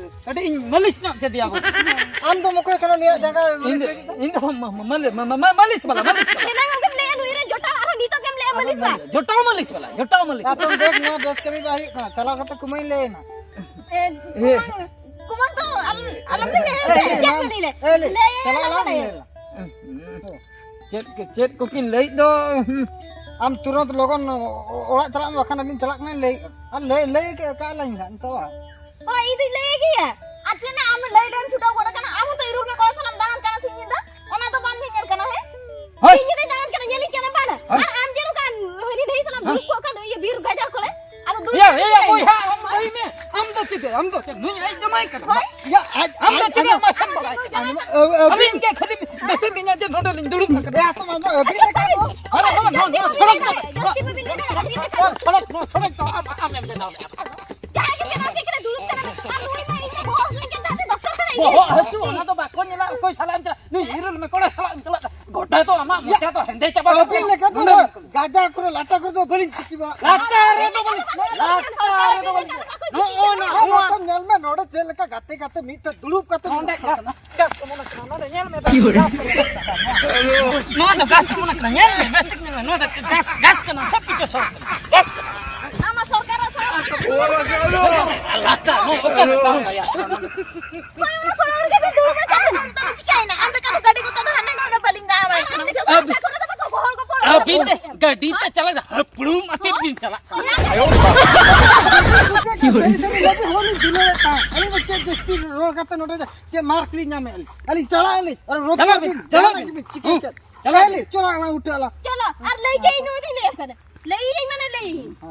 ᱠᱟᱹᱴᱤᱡ ᱤᱧ ᱢᱟᱹᱞᱤᱥ ᱧᱚᱜ ᱠᱮᱫᱮᱭᱟ, ᱵᱩᱡᱷᱟᱹᱣ᱾ ᱦᱳᱭ᱾ ᱟᱢ ᱫᱚᱢ ᱚᱠᱚᱭ ᱠᱟᱱᱟ ᱱᱩᱭᱟᱜ ᱡᱟᱸᱜᱟ ᱤᱧ ᱫᱚ, ᱤᱧ ᱫᱚ ᱢᱟ-, ᱢᱟ-, ᱢᱟ-, ᱢᱟᱞᱤᱥ ᱵᱟᱞᱟ, ᱢᱟᱞᱤᱥ ᱵᱟᱞᱟ᱾ ᱮᱱᱟᱝ ᱟᱢ ᱜᱮᱢ ᱞᱟᱹᱭᱟ ᱱᱩᱭ ᱨᱮᱱ ᱡᱚᱴᱟᱣ, ᱟᱨᱦᱚᱸ ᱱᱤᱛᱚᱜ ᱜᱮᱢ ᱞᱟᱹᱭᱟ ᱢᱟᱹᱞᱤᱥ ᱵᱟᱞᱟ᱾ ᱡᱚᱴᱟᱣ ᱢᱟᱞᱤᱥ ᱵᱟᱞᱟ, ᱡᱚᱴᱟᱣ ᱢᱟᱞᱤᱥ ᱵᱟᱞᱟ᱾ ᱟᱛᱚᱢ ᱫᱮᱠᱷ, ᱱᱚᱣᱟ ᱵᱮᱥ ᱠᱟᱹᱢᱤ ᱵᱟᱭ ᱦᱩᱭᱩᱜ ᱠᱟᱱᱟ᱾ ᱪᱟᱞᱟᱣ ᱠᱟᱛᱮ ᱠᱩᱢᱟᱹᱧ ᱞᱟᱹᱭ ᱮᱱᱟ᱾ ᱮ, ᱮ᱾ ᱠᱩᱢᱟᱝ, ᱠᱩᱢᱟᱝ ᱛᱚ ᱟᱞ-, ᱟᱞᱚᱢ ᱞᱟᱹᱭᱟ᱾ ᱮ, ᱮ, ᱪᱮᱫ ᱱᱚᱣᱟ, ᱠᱚ ᱞᱟᱹᱭ ᱞᱮ? ᱮ, ᱞᱟᱹᱭ, ᱞᱟᱹᱭ, ᱪᱟᱞᱟᱣ ᱞᱟᱹᱭ, ᱞᱟᱝ ᱞᱟᱹᱭ᱾ ᱞᱟᱹᱭ ᱞᱟᱝ᱾ ᱪᱮᱫ ᱠᱚ, ᱪᱮᱫ ᱠᱚᱠᱤᱱ ᱞᱟᱹᱭᱮᱫ ᱫᱚ? ᱟᱢ ᱛᱩᱨᱟᱹᱛ ᱞᱚᱜᱚᱱ ᱚ-, ᱚᱲᱟᱜ ᱪᱟᱞᱟᱜ ᱢᱮ, ᱵᱟᱠᱷᱟᱱ ᱟᱹᱞᱤᱧ ᱪᱟᱞᱟᱜ ᱠᱟᱱᱟᱞᱤᱧ ᱞᱟᱹᱭ, ᱟᱨ ᱞᱟᱹᱭ, ᱞᱟᱹᱭ ᱠᱟᱜ ᱞᱟᱹᱧ ᱦᱟᱸᱜ ᱱᱤᱛᱚᱜ᱾ ᱦᱳᱭ, ᱤᱧ ᱫᱩᱧ ᱞᱟᱹᱭ ᱜᱮᱭᱟ᱾ ᱟᱨ ᱪᱮᱫ ᱱᱟ ᱟᱢ ᱞᱟᱹᱭ ᱞᱮᱢ ᱪᱷᱩᱴᱟᱹᱣ ᱜᱚᱫ ᱟᱠᱟᱱᱟ, ᱟᱢ ᱦᱚᱸᱛᱚ ᱤᱨᱩᱞ ᱢᱮ ᱠᱚᱲᱟ ᱥᱟᱞᱟᱜ ᱫᱟᱬᱟᱱ ᱠᱟᱱᱟ ᱥᱤᱧ ᱧᱤᱫᱟᱹ, ᱚᱱᱟ ᱫᱚ ᱵᱟᱢ ᱧᱮᱧᱮᱞ ᱠᱟᱱᱟ, ᱦᱮᱸ? ᱦᱳᱭ᱾ ᱥᱤᱧ ᱧᱤᱫᱟᱹ ᱫᱟᱬᱟᱱ ᱠᱟᱱᱟ, ᱧᱮᱞᱤᱧ ᱠᱟᱱᱟ ᱵᱟᱝ? ᱦᱳᱭ᱾ ᱟᱨ ᱟᱢ ᱡᱮ ᱱᱚᱝᱠᱟ ᱦᱟᱹᱱᱤ ᱰᱷᱟᱹᱭ ᱥᱟᱞᱟᱜ ᱦᱳᱭ᱾ ᱫᱩᱲᱩᱵ ᱠᱚᱜ ᱠᱷᱟᱱ ᱫᱚ ᱤᱭᱟᱹ ᱵᱤᱨ ᱜᱟᱡᱟᱲ ᱠᱚᱨᱮ, ᱟᱫᱚ ᱫᱩᱲᱩᱵ ᱮᱭᱟ, ᱠᱟᱛᱮ ᱮᱭᱟ, ᱪᱤᱠᱟᱹᱭᱟ? ᱵᱚᱭᱦᱟ, ᱟᱢ ᱞᱟᱹᱭ ᱢᱮ, ᱟᱢ ᱫᱚ ᱪᱮᱫ, ᱟᱢ ᱫᱚ ᱪᱮᱫ, ᱱᱩᱭ ᱟᱡ ᱡᱟᱢᱟᱭ ᱠᱟᱱᱟ? ᱦᱳᱭ᱾ ᱭᱟ, ᱟᱡ, ᱟᱢ ᱫᱚ ᱟᱡ, ᱪᱮᱫᱟᱜ ᱟᱡ, ᱢᱟᱥᱮᱢ ᱵᱟᱲᱟᱭ ᱠᱟᱱᱟ? ᱟᱡ, ᱟᱹᱵᱤᱱ ᱟᱹᱵᱤᱱ ᱜᱮ ᱠᱷᱟᱹᱞᱤ ᱫᱤᱥᱟᱹ ᱞᱤᱧᱟ ᱡᱮ ᱱᱚᱰᱮ ᱞᱤᱧ ᱫᱩᱲᱩᱵ ᱟᱠᱟᱱᱟ᱾ ᱮ, ᱟᱛᱚ ᱢᱟ, ᱟᱹᱵᱤᱱ ᱞᱮᱠᱟ ᱫᱚ᱾ ᱦᱟᱱᱟ, ᱦᱟᱱᱟ, ᱱᱚᱣᱟ, ᱱᱚᱣᱟ ᱥᱚᱲᱚᱠ ᱫᱚ, ᱡᱟᱹᱥᱛᱤ ᱵᱟᱹᱵᱤᱱ ᱞᱟᱹᱭ ᱫᱟᱲᱮᱭᱟᱜᱼᱟ, ᱟᱹᱵᱤᱱ ᱞᱮᱠᱟ ᱫᱚ᱾ ᱥᱚᱲᱚᱠ, ᱱᱚᱣᱟ ᱥᱚᱲᱚᱠ ᱫᱚ ᱟᱢ, ᱟᱢᱮᱢ ᱵᱮᱱᱟᱣ ᱞᱮᱫᱼᱟ᱾ ᱡᱟᱦᱟᱸᱭ ᱜᱮ ᱵᱮᱱᱟᱣ ᱠᱮᱫ ᱠᱟᱱᱟ, ᱫᱩᱲᱩᱵ ᱠᱟᱱᱟ, ᱟᱨ ᱱᱩᱭ ᱢᱟ ᱤᱧ ᱢᱟ ᱵᱚᱦᱚᱜ ᱦᱟᱹᱥᱩᱧ ᱠᱟᱱ ᱛᱟᱦᱮᱸ, ᱰᱚᱠᱴᱚᱨ ᱠᱟᱱᱟ᱾ ᱵᱚᱦᱚᱜ ᱦᱟᱹᱥᱩ, ᱚᱱᱟ ᱫᱚ ᱵᱟᱠᱚ ᱧᱮᱞᱟ, ᱚᱠᱚᱭ ᱥᱟᱞᱟᱜ ᱮᱢ ᱪᱟᱞᱟᱜ, ᱱᱩᱭ ᱦᱤᱨᱳᱞ ᱢᱮ, ᱠᱚᱲᱟ ᱥᱟᱞᱟᱜ ᱮᱢ ᱪᱟᱞᱟᱜ, ᱜᱚᱴᱟ ᱫᱚ ᱟᱢᱟᱜ ᱢᱚᱪᱟ ᱫᱚ ᱦᱮᱸᱫᱮ ᱪᱟᱵᱟ ᱟᱹᱵᱤᱱ ᱞᱮᱠᱟ ᱫᱚ ᱱᱚᱰᱮ ᱜᱟᱡᱟᱲ ᱠᱚᱨᱮ, ᱞᱟᱴᱟ ᱠᱚᱨᱮ ᱫᱚ ᱵᱟᱹᱞᱤᱧ ᱪᱤᱠᱤ ᱵᱟᱲᱟᱜ ᱠᱟᱱᱟ᱾ ᱞᱟᱴᱟ ᱨᱮᱫᱚ ᱵᱟᱹᱞᱤᱧ, ᱞᱟᱴᱟ ᱨᱮᱫᱚ ᱵᱟᱹᱞᱤᱧ᱾ ᱱᱚᱜᱼᱚ ᱱᱟ, ᱟᱨ ᱱᱚᱣᱟ ᱱᱚᱛᱮ ᱧᱮᱞ ᱢᱮ, ᱱᱚᱰᱮ ᱪᱮᱫ ᱞᱮᱠᱟ ᱜᱟᱛᱮ ᱜᱟᱛᱮ ᱢᱤᱫᱴᱷᱮᱱ ᱫᱩᱲᱩᱵ ᱠᱟᱛᱮ ᱱᱚᱰᱮ ᱜᱷᱟᱥ ᱠᱚ ᱚᱢᱚᱱᱚᱜ ᱠᱟᱱᱟ, ᱱᱚᱰᱮ ᱧᱮᱞ ᱢᱮ, ᱜᱷᱟᱥ ᱠᱚ ᱚᱢᱚᱱᱚᱜ ᱠᱟᱱᱟ᱾ ᱱᱚᱣᱟ ᱫᱚ ᱜᱷᱟᱥ ᱠᱚ ᱚᱢᱚᱱᱚᱜ ᱠᱟᱱᱟ, ᱧᱮᱞ ᱢᱮ, ᱵᱮᱥ ᱴᱷᱤᱠ ᱧᱮᱞ ᱢᱮ, ᱱᱚᱣᱟ ᱫᱚ ᱜᱷᱟᱥ, ᱜᱷᱟᱥ ᱠᱟᱱᱟ, ᱥᱚᱵ ᱠᱤᱪᱷᱩ ᱥᱚᱨ ᱠᱟᱱᱟ, ᱜᱷᱟᱥ ᱠᱟᱱᱟ᱾ ᱟᱢᱟᱜ ᱥᱚᱨᱠᱟᱨᱟᱜ ᱥᱚᱨᱠᱟᱨ᱾ ᱞᱟᱛᱟᱨ, ᱱᱚᱣᱟ ᱚᱠᱟ ᱨᱮ ᱛᱟᱦᱮᱸ ᱠᱟᱱᱟ? ᱦᱳᱭ, ᱚᱱᱟ ᱥᱚᱲᱚᱠ ᱨᱮᱜᱮ ᱵᱤᱱ ᱫᱩᱲᱩᱵ ᱟᱠᱟᱱᱟ᱾ ᱟᱫᱚ ᱪᱤᱠᱟᱹᱭᱮᱱᱟ? ᱟᱢ ᱞᱮᱠᱟ ᱫᱚ ᱜᱟᱹᱰᱤ ᱠᱚᱛᱮ ᱫᱚ ᱦᱟᱸᱰᱮ ᱱᱚᱰᱮ ᱵᱟᱹᱞᱤᱧ ᱫᱟᱬᱟ ᱵᱟᱲᱟᱭ ᱠᱟᱱᱟ᱾ ᱟᱹᱵᱤᱱ ᱥᱚᱨᱠᱟᱨ ᱠᱚᱨᱮ ᱫᱚ ᱵᱟᱠᱚ ᱜᱚᱦᱚᱲ ᱜᱚᱯᱚᱲ ᱟᱹᱵᱤᱱ ᱛᱮ ᱜᱟᱹᱰᱤ ᱛᱮ ᱪᱟᱞᱟᱜ ᱦᱟᱹᱯᱲᱩᱢ ᱟᱛᱮ ᱵᱤᱱ ᱪᱟᱞᱟᱜ ᱠᱟᱱᱟ᱾ ᱥᱟᱹᱨᱤ ᱥᱟᱹᱨᱤ ᱞᱟᱹᱭ ᱵᱤᱱ, ᱦᱚᱲ ᱞᱤᱧ ᱫᱩᱞᱟᱹᱲᱮᱫ ᱛᱟᱦᱮᱸᱫ᱾ ᱟᱹᱞᱤᱧ ᱫᱚ ᱪᱮᱫ ᱡᱟᱹᱥᱛᱤ ᱨᱚᱲ ᱠᱟᱛᱮ ᱱᱚᱰᱮ ᱪᱮᱫ ᱢᱟᱨᱠ ᱞᱤᱧ ᱧᱟᱢᱮᱫ? ᱟᱹᱞᱤᱧ ᱪᱟᱞᱟᱜ ᱟᱹᱞᱤᱧ᱾ ᱟᱨ ᱨᱚᱯᱚᱲ ᱪᱟᱞᱟᱜ ᱵᱤᱱ, ᱵᱤᱱ, ᱪᱟᱞᱟᱜ ᱡᱟᱦᱟᱱᱟᱜ ᱵᱤᱱ᱾ ᱜᱮᱵᱤᱱ ᱪᱤᱠᱟᱹ ᱦᱩᱸ᱾ ᱠᱮᱫ᱾ ᱪᱟᱞᱟᱜ ᱟᱹᱞᱤᱧ, ᱪᱟᱞᱟᱜ ᱟᱞᱟᱝ, ᱩᱴᱷᱟᱹᱜ ᱟᱞᱟᱝ᱾ ᱪᱚᱞᱚ, ᱟᱨ ᱞᱟᱹᱭ ᱠᱮᱫ ᱤᱧ ᱱᱩᱭ ᱴᱷᱮᱱ ᱞᱟᱹᱭ ᱟᱠᱟᱫᱟ᱾ ᱞᱟᱹᱭ ᱟᱹᱧ ᱢᱟᱱᱮ ᱞᱟᱹᱭ ᱟᱹᱧ᱾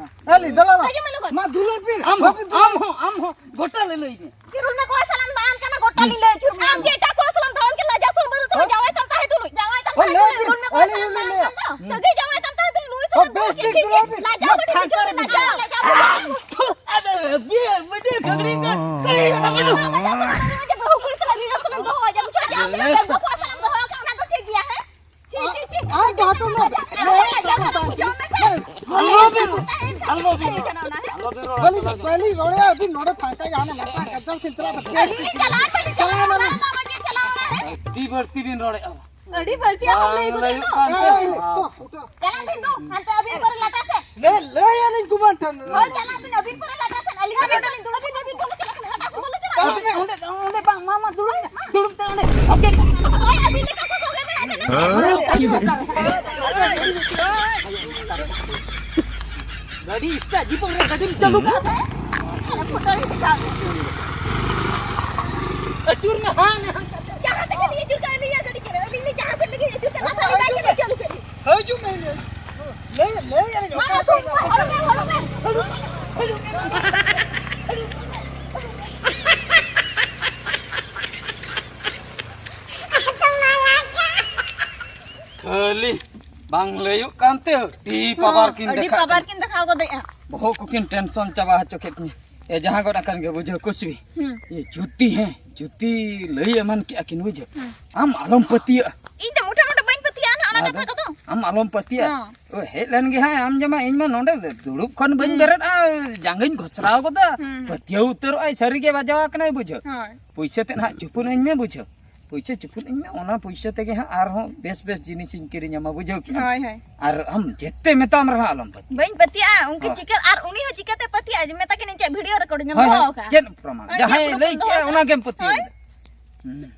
ᱦᱮᱸ᱾ ᱮ, ᱞᱟᱹᱭ ᱫᱟᱞᱟᱝ᱾ ᱦᱤᱡᱩᱜ ᱢᱮ ᱞᱚᱜᱚᱱ᱾ ᱢᱟ ᱫᱩᱞᱟᱹᱲ ᱵᱤᱱ᱾ ᱟᱢ ᱦᱚᱸ, ᱵᱟᱹᱵᱤᱱ ᱫᱩᱞᱟᱹᱲ᱾ ᱟᱢ ᱦᱚᱸ, ᱟᱢ ᱦᱚᱸ ᱜᱚᱴᱟ ᱞᱮ ᱞᱟᱹᱭ ᱢᱮ᱾ ᱤᱨᱩᱞ ᱢᱮ ᱠᱚᱲᱟ ᱥᱟᱞᱟᱜ ᱮᱢ ᱫᱟᱬᱟᱱ ᱠᱟᱱᱟ, ᱜᱚᱴᱟ ᱞᱤᱧ ᱞᱟᱹᱭ ᱟᱹᱪᱩᱨ ᱢᱮᱭᱟ᱾ ᱟᱢ ᱡᱮ ᱮᱴᱟᱜ ᱠᱚᱲᱟ ᱥᱟᱞᱟᱜ ᱮᱢ ᱫᱟᱬᱟᱱ ᱠᱟᱱᱟ, ᱞᱟᱡᱟᱣ ᱥᱚᱨᱚᱢ ᱵᱟᱹᱱᱩᱜ ᱛᱟᱢᱟ, ᱦᱮᱸ? ᱡᱟᱶᱟᱭ ᱛᱟᱢ ᱛᱟᱦᱮᱸ ᱛᱩᱞᱩᱡ, ᱡᱟᱶᱟᱭ ᱛᱟᱢ ᱦᱮᱸ, ᱛᱟᱦᱮᱸ ᱞᱟᱹᱭ ᱛᱩᱞᱩᱡ, ᱵᱤᱱ, ᱤᱨᱩᱞ ᱢᱮ ᱠᱚᱲᱟ ᱟᱹᱞᱤᱧ ᱥᱟᱞᱟᱜ ᱞᱤᱧ ᱞᱟᱹᱭᱟ᱾ ᱮᱢ ᱫᱟᱬᱟᱱ ᱠᱟᱱᱟ᱾ ᱦᱮᱸ, ᱥᱟᱹᱜᱟᱹᱭ ᱡᱟᱶᱟᱭ ᱛᱟᱢ ᱛᱟᱦᱮᱸ ᱛᱩᱞᱩᱡ, ᱱᱩᱭ ᱥᱟᱞᱟᱜ ᱵᱮᱥ ᱫᱚ ᱴᱷᱤᱠ ᱪᱮᱫ ᱫᱩᱞᱟᱹᱲ ᱵᱤᱱ᱾ ᱞᱟᱡᱟᱣ᱾ ᱱᱚᱣᱟ ᱯᱷᱟᱸᱠᱟ ᱨᱮ ᱞᱟᱡᱟᱣ᱾ ᱟᱫᱚ ᱟᱹᱵᱤᱱ ᱢᱤᱫᱴᱮᱱ ᱯᱷᱟᱹᱜᱲᱤ ᱠᱚ ᱠᱟᱹᱲᱤ ᱠᱟᱛᱷᱟ ᱵᱟᱹᱱᱩᱜ᱾ ᱱᱚᱣᱟ ᱞᱟᱡᱟᱣ ᱥᱚᱨᱚᱢ ᱵᱟᱹᱱᱩᱜᱼᱟ ᱡᱮ ᱵᱟᱹᱦᱩ ᱠᱩᱲᱤ ᱥᱟᱞᱟᱜ relationᱮᱢ ᱫᱚᱦᱚᱭᱟ, ᱵᱩᱡᱷᱟᱹᱣ ᱠᱮᱫᱟ? ᱟᱢ ᱥᱟᱞᱟᱜ ᱵᱟᱹᱦᱩ ᱠᱚᱲᱟ ᱥᱟᱞᱟᱜ ᱮᱢ ᱫᱚᱦᱚ ᱟᱠᱟᱫ, ᱚᱱᱟ ᱫᱚ ᱴᱷᱤᱠ ᱜᱮᱭᱟ, ᱦᱮᱸ? ᱪᱷᱤ, ᱪᱷᱤ, ᱪᱷᱤ᱾ ᱟᱨ ᱡᱟᱦᱟᱸ ᱛᱤᱱᱟᱹᱜ ᱟᱞᱚᱵᱤᱱ, ᱟᱞᱚᱵᱤᱱ, ᱟᱞᱚᱵᱤᱱ ᱨᱚᱲᱟ᱾ ᱵᱟᱹᱞᱤᱧ, ᱵᱟᱹᱞᱤᱧ ᱨᱚᱲᱮᱫᱼᱟ, ᱟᱹᱵᱤᱱ ᱱᱚᱰᱮ ᱯᱷᱟᱸᱠᱟ ᱜᱮ ᱦᱟᱱᱟ ᱞᱟᱛᱟᱨ ᱠᱟᱪᱟ ᱥᱮᱫ ᱪᱟᱞᱟᱜ ᱫᱚ ᱪᱟᱞᱟᱜ ᱟᱹᱞᱤᱧ᱾ ᱟᱹᱰᱤ ᱵᱟᱹᱲᱛᱤ ᱵᱤᱱ ᱨᱚᱲᱮᱫᱼᱟ᱾ ᱟᱹᱰᱤ ᱵᱟᱹᱲᱛᱤ ᱟᱢ ᱞᱟᱹᱭ ᱜᱚᱫ ᱮᱫ ᱫᱚ᱾ ᱮᱭ, ᱛᱚ, ᱛᱚ᱾ ᱪᱟᱞᱟᱜ ᱵᱤᱱ ᱫᱩ, ᱦᱟᱱᱛᱮ ᱟᱹᱵᱤᱱ ᱯᱚᱨᱮ ᱞᱟᱴᱟ ᱥᱮᱫ᱾ ᱞᱟᱹᱭ, ᱞᱟᱹᱭ ᱟᱹᱞᱤᱧ ᱠᱩᱢᱟᱨ ᱴᱷᱮᱱ᱾ ᱦᱳᱭ, ᱪᱟᱞᱟᱜ ᱵᱤᱱ ᱟᱹᱵᱤᱱ ᱯᱚᱨᱮ ᱞᱟᱴᱟ ᱥᱮᱫ᱾ ᱟᱹᱞᱤᱧ ᱫᱚ ᱱᱚᱰᱮ ᱞᱤᱧ ᱫᱩᱲᱩᱵ ᱟᱹᱵᱤᱱ ᱯᱚᱨᱮ ᱞᱟᱴᱟ ᱥᱮᱫ ᱵᱚᱞᱚ ᱪᱟᱞᱟᱜ ᱵᱤᱱ᱾ ᱚᱸᱰᱮ, ᱚᱸᱰᱮ ᱵᱟᱝ, ᱢᱟ, ᱢᱟ, ᱫᱩᱲᱩᱵ ᱢᱮ, ᱫᱩᱲᱩᱵ ᱛᱮ ᱚᱸᱰᱮ᱾ ᱳᱠᱮ᱾ ᱦᱳᱭ, ᱟᱹᱵᱤᱱ ᱞᱮᱠᱟ ᱠᱚ ᱥᱚᱜᱮ ᱢᱮᱱᱟᱜ ᱵᱤᱱᱟ᱾ ᱜᱟᱹᱰᱤ ᱥᱴᱟᱨᱴ, ᱡᱤᱵᱚᱱ ᱨᱮ ᱜᱟᱹᱰᱤᱢ ᱪᱟᱹᱞᱩ ᱠᱟᱜᱼᱟ ᱥᱮ? ᱯᱷᱳᱴᱳ ᱨᱮ ᱫᱮᱠᱷᱟᱣ ᱢᱮ᱾ ᱟᱹᱪᱩᱨ ᱢᱮ, ᱦᱟᱱ, ᱦᱟᱱ᱾ ᱡᱟᱦᱟᱸ ᱥᱮᱫ ᱜᱮ ᱟᱹᱪᱩᱨ ᱠᱟᱜ, ᱟᱹᱞᱤᱧ ᱡᱟᱦᱟᱸ ᱥᱮᱫ ᱜᱮ ᱟᱹᱪᱩᱨ ᱠᱟᱜ, ᱞᱟᱛᱟᱨ ᱨᱮ ᱵᱟᱭ ᱪᱟᱹᱞᱩ ᱠᱮᱫ᱾ ᱦᱤᱡᱩᱜ ᱢᱮ, ᱞᱟᱹᱭ, ᱞᱟᱹᱭ, ᱞᱟᱹᱭ, ᱞᱟᱹᱭ, ᱢᱟ, ᱚᱠᱟ ᱦᱚᱲ ᱢᱮ, ᱦᱚᱲ ᱢᱮ, ᱦᱚᱲ ᱢᱮ᱾ ᱠᱷᱟᱹᱞᱤ ᱵᱟᱝ ᱞᱟᱹᱭᱚᱜ ᱠᱟᱱᱛᱮ ᱟᱹᱰᱤ ᱯᱟᱵᱟᱨ ᱠᱤᱱ ᱟᱹᱰᱤ ᱫᱮᱠᱷᱟᱜ ᱯᱟᱵᱟᱨ ᱠᱟᱱᱟ᱾ ᱠᱤᱱ ᱫᱮᱠᱷᱟᱣ ᱜᱚᱫᱮᱜᱼᱟ᱾ ᱵᱚᱦᱚᱜ ᱠᱚᱠᱤᱱ ᱴᱮᱱᱥᱚᱱ ᱪᱟᱵᱟ ᱦᱚᱪᱚ ᱠᱮᱫ ᱛᱤᱧᱟᱹ᱾ ᱮ, ᱡᱟᱦᱟᱸ ᱜᱚᱫ ᱟᱠᱟᱱ ᱜᱮ ᱵᱩᱡᱷᱟᱹᱣ ᱠᱩᱥᱵᱤ᱾ ᱦᱩᱸ᱾ ᱮ, ᱡᱩᱛᱤ, ᱦᱮᱸ, ᱡᱩᱛᱤ ᱞᱟᱹᱭ ᱮᱢᱟᱱ ᱠᱮᱜᱼᱟ ᱠᱤᱱ ᱵᱩᱡᱷᱟᱹᱣ᱾ ᱦᱩᱸ᱾ ᱟᱢ ᱟᱞᱚᱢ ᱯᱟᱹᱛᱭᱟᱹᱜᱼᱟ᱾ ᱤᱧ ᱫᱚ ᱢᱚᱴᱟ ᱢᱚᱴᱟ ᱵᱟᱹᱧ ᱯᱟᱹᱛᱭᱟᱹᱜᱼᱟ ᱱᱟᱦᱟᱜ ᱚᱱᱟ ᱟᱫᱚ ᱠᱟᱛᱷᱟ ᱠᱚᱫᱚ᱾ ᱟᱢ ᱟᱞᱚᱢ ᱯᱟᱹᱛᱭᱟᱹᱜᱼᱟ᱾ ᱦᱚᱸ᱾ ᱳ, ᱦᱮᱡ ᱞᱮᱱ ᱜᱮ ᱦᱟᱸᱜ, ᱟᱢ ᱡᱮᱢᱟ ᱤᱧ ᱢᱟ ᱱᱚᱰᱮ ᱫᱩᱲᱩᱵ ᱠᱷᱚᱱ ᱵᱟᱹᱧ ᱦᱩᱸ᱾ ᱵᱮᱨᱮᱫᱼᱟ, ᱡᱟᱸᱜᱟᱧ ᱜᱷᱚᱥᱨᱟᱣ ᱜᱚᱫᱟ᱾ ᱦᱩᱸ, ᱦᱩᱸ᱾ ᱯᱟᱹᱛᱭᱟᱹᱣ ᱩᱛᱟᱹᱨᱚᱜ ᱟᱭ, ᱥᱟᱹᱨᱤ ᱜᱮ ᱵᱟᱡᱟᱣ ᱟᱠᱟᱱᱟᱭ ᱵᱩᱡᱷᱟᱹᱣ᱾ ᱦᱳᱭ᱾ ᱯᱩᱭᱥᱟᱹ ᱛᱮ ᱱᱟᱦᱟᱜ ᱪᱩᱯᱩᱱ ᱟᱹᱧ ᱢᱮ ᱵᱩᱡᱷᱟᱹᱣ᱾ ᱯᱩᱭᱥᱟᱹ ᱪᱩᱯᱩᱱ ᱟᱹᱧ ᱢᱮ, ᱚᱱᱟ ᱯᱩᱭᱥᱟᱹ ᱛᱮᱜᱮ ᱦᱟᱸᱜ ᱟᱨᱦᱚᱸ ᱵᱮᱥ ᱵᱮᱥ ᱡᱤᱱᱤᱥᱤᱧ ᱠᱤᱨᱤᱧ ᱟᱢᱟ, ᱵᱩᱡᱷᱟᱹᱣ ᱠᱮᱜᱼᱟᱢ? ᱦᱳᱭ, ᱦᱳᱭ᱾ ᱟᱨ ᱟᱢ ᱡᱮᱛᱮ ᱢᱮᱛᱟᱢ ᱨᱮᱦᱚᱸ ᱟᱞᱚᱢ ᱯᱟᱹᱛᱭᱟᱹᱜᱼᱟ᱾ ᱵᱟᱹᱧ ᱯᱟᱹᱛᱭᱟᱹᱜᱼᱟ, ᱩᱱᱠᱤᱱ ᱦᱳᱭ᱾ ᱪᱤᱠᱟᱹ, ᱟᱨ ᱩᱱᱤ ᱦᱚᱸ ᱪᱤᱠᱟᱹᱛᱮ ᱯᱟᱹᱛᱭᱟᱹᱜᱼᱟ? ᱡᱮ ᱢᱮᱛᱟ ᱠᱤᱱᱟᱹᱧ ᱪᱮᱫ ᱵᱷᱤᱰᱤᱭᱳ ᱨᱮᱠᱚᱨᱰᱤᱝ ᱮᱢ ᱦᱳᱭ, ᱫᱚᱦᱚ ᱦᱳᱭ᱾ ᱟᱠᱟᱫᱼᱟ? ᱪᱮᱫ ᱯᱨᱚᱢᱟᱱ? ᱦᱳᱭ, ᱡᱟᱦᱟᱸᱭ ᱪᱮᱫ ᱞᱟᱹᱭ ᱯᱨᱚᱢᱟᱱ ᱠᱮᱜᱼᱟ, ᱫᱚᱦᱚ ᱚᱱᱟ ᱟᱠᱟᱫᱼᱟ? ᱜᱮᱢ ᱯᱟᱹᱛᱭᱟᱹᱣ ᱦᱳᱭ᱾ ᱠᱮᱫᱟ᱾ ᱦᱩᱸ᱾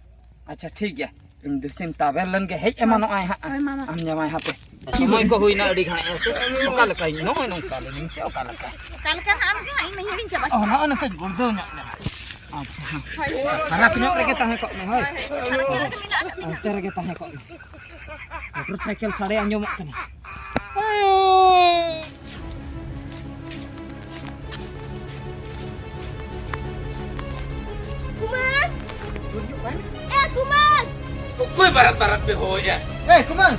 ᱟᱪᱪᱷᱟ, ᱴᱷᱤᱠ ᱜᱮᱭᱟ᱾ ᱤᱧ ᱫᱩᱥᱤᱧ ᱛᱟᱵᱮᱨ ᱞᱮᱱ ᱜᱮ, ᱦᱮᱡ ᱮᱢᱟᱱᱚᱜ ᱟᱭ ᱦᱟᱸᱜ᱾ ᱦᱳᱭ, ᱢᱟ, ᱢᱟ᱾ ᱟᱢ ᱡᱟᱶᱟᱭ ᱦᱟᱯᱮ᱾ ᱥᱚᱢᱚᱭ ᱠᱚ ᱦᱩᱭᱱᱟ ᱟᱹᱰᱤ ᱜᱷᱟᱹᱲᱤᱡ, ᱦᱮᱸ ᱥᱮ? ᱚᱠᱟ ᱞᱮᱠᱟ? ᱱᱚᱜᱼᱚᱭ ᱱᱚᱝᱠᱟ ᱞᱮᱱᱟᱹᱧ ᱥᱮ ᱚᱠᱟ ᱞᱮᱠᱟ? ᱚᱠᱟ ᱞᱮᱠᱟ ᱦᱟᱸᱜ ᱟᱢ ᱜᱮ ᱦᱟᱸᱜ, ᱤᱧ ᱢᱟ ᱦᱤᱲᱤᱧ ᱪᱟᱵᱟ ᱚ, ᱠᱮᱫᱟ᱾ ᱱᱚᱜᱼᱚᱭ ᱱᱚᱝᱠᱟᱧ ᱜᱩᱲᱫᱟᱹᱣ ᱧᱚᱜ ᱞᱮᱱᱟ᱾ ᱟᱪᱪᱷᱟ, ᱦᱮᱸ᱾ ᱦᱳᱭ, ᱦᱳᱭ᱾ ᱯᱷᱟᱨᱟᱠ ᱧᱚᱜ ᱨᱮᱜᱮ ᱛᱟᱦᱮᱸ ᱠᱚᱜ ᱢᱮ, ᱦᱳᱭ᱾ ᱦᱳᱭ, ᱦᱳᱭ᱾ ᱯᱷᱟᱨᱟᱠ ᱧᱚᱜ ᱨᱮᱜᱮ ᱢᱮᱱᱟᱜ ᱟᱠᱟᱫ ᱞᱤᱧᱟ᱾ ᱚᱱᱛᱮ ᱨᱮᱜᱮ ᱛᱟᱦᱮᱸ ᱠᱚᱜ ᱢᱮ᱾ ᱢᱚᱴᱚᱨ ᱥᱟᱭᱠᱮᱞ ᱥᱟᱰᱮ ᱟᱸᱡᱚᱢᱚᱜ ᱠᱟᱱᱟ᱾ ᱠᱩᱢᱟᱨ! ᱮ ᱠᱩᱢᱟᱨ! ᱚᱠᱚᱭ ᱵᱟᱨᱟᱛ ᱵᱟᱨᱟᱛ ᱯᱮ ᱦᱚᱦᱚᱭᱮᱫᱼᱟ? ᱮ ᱠᱩᱢᱟᱨ!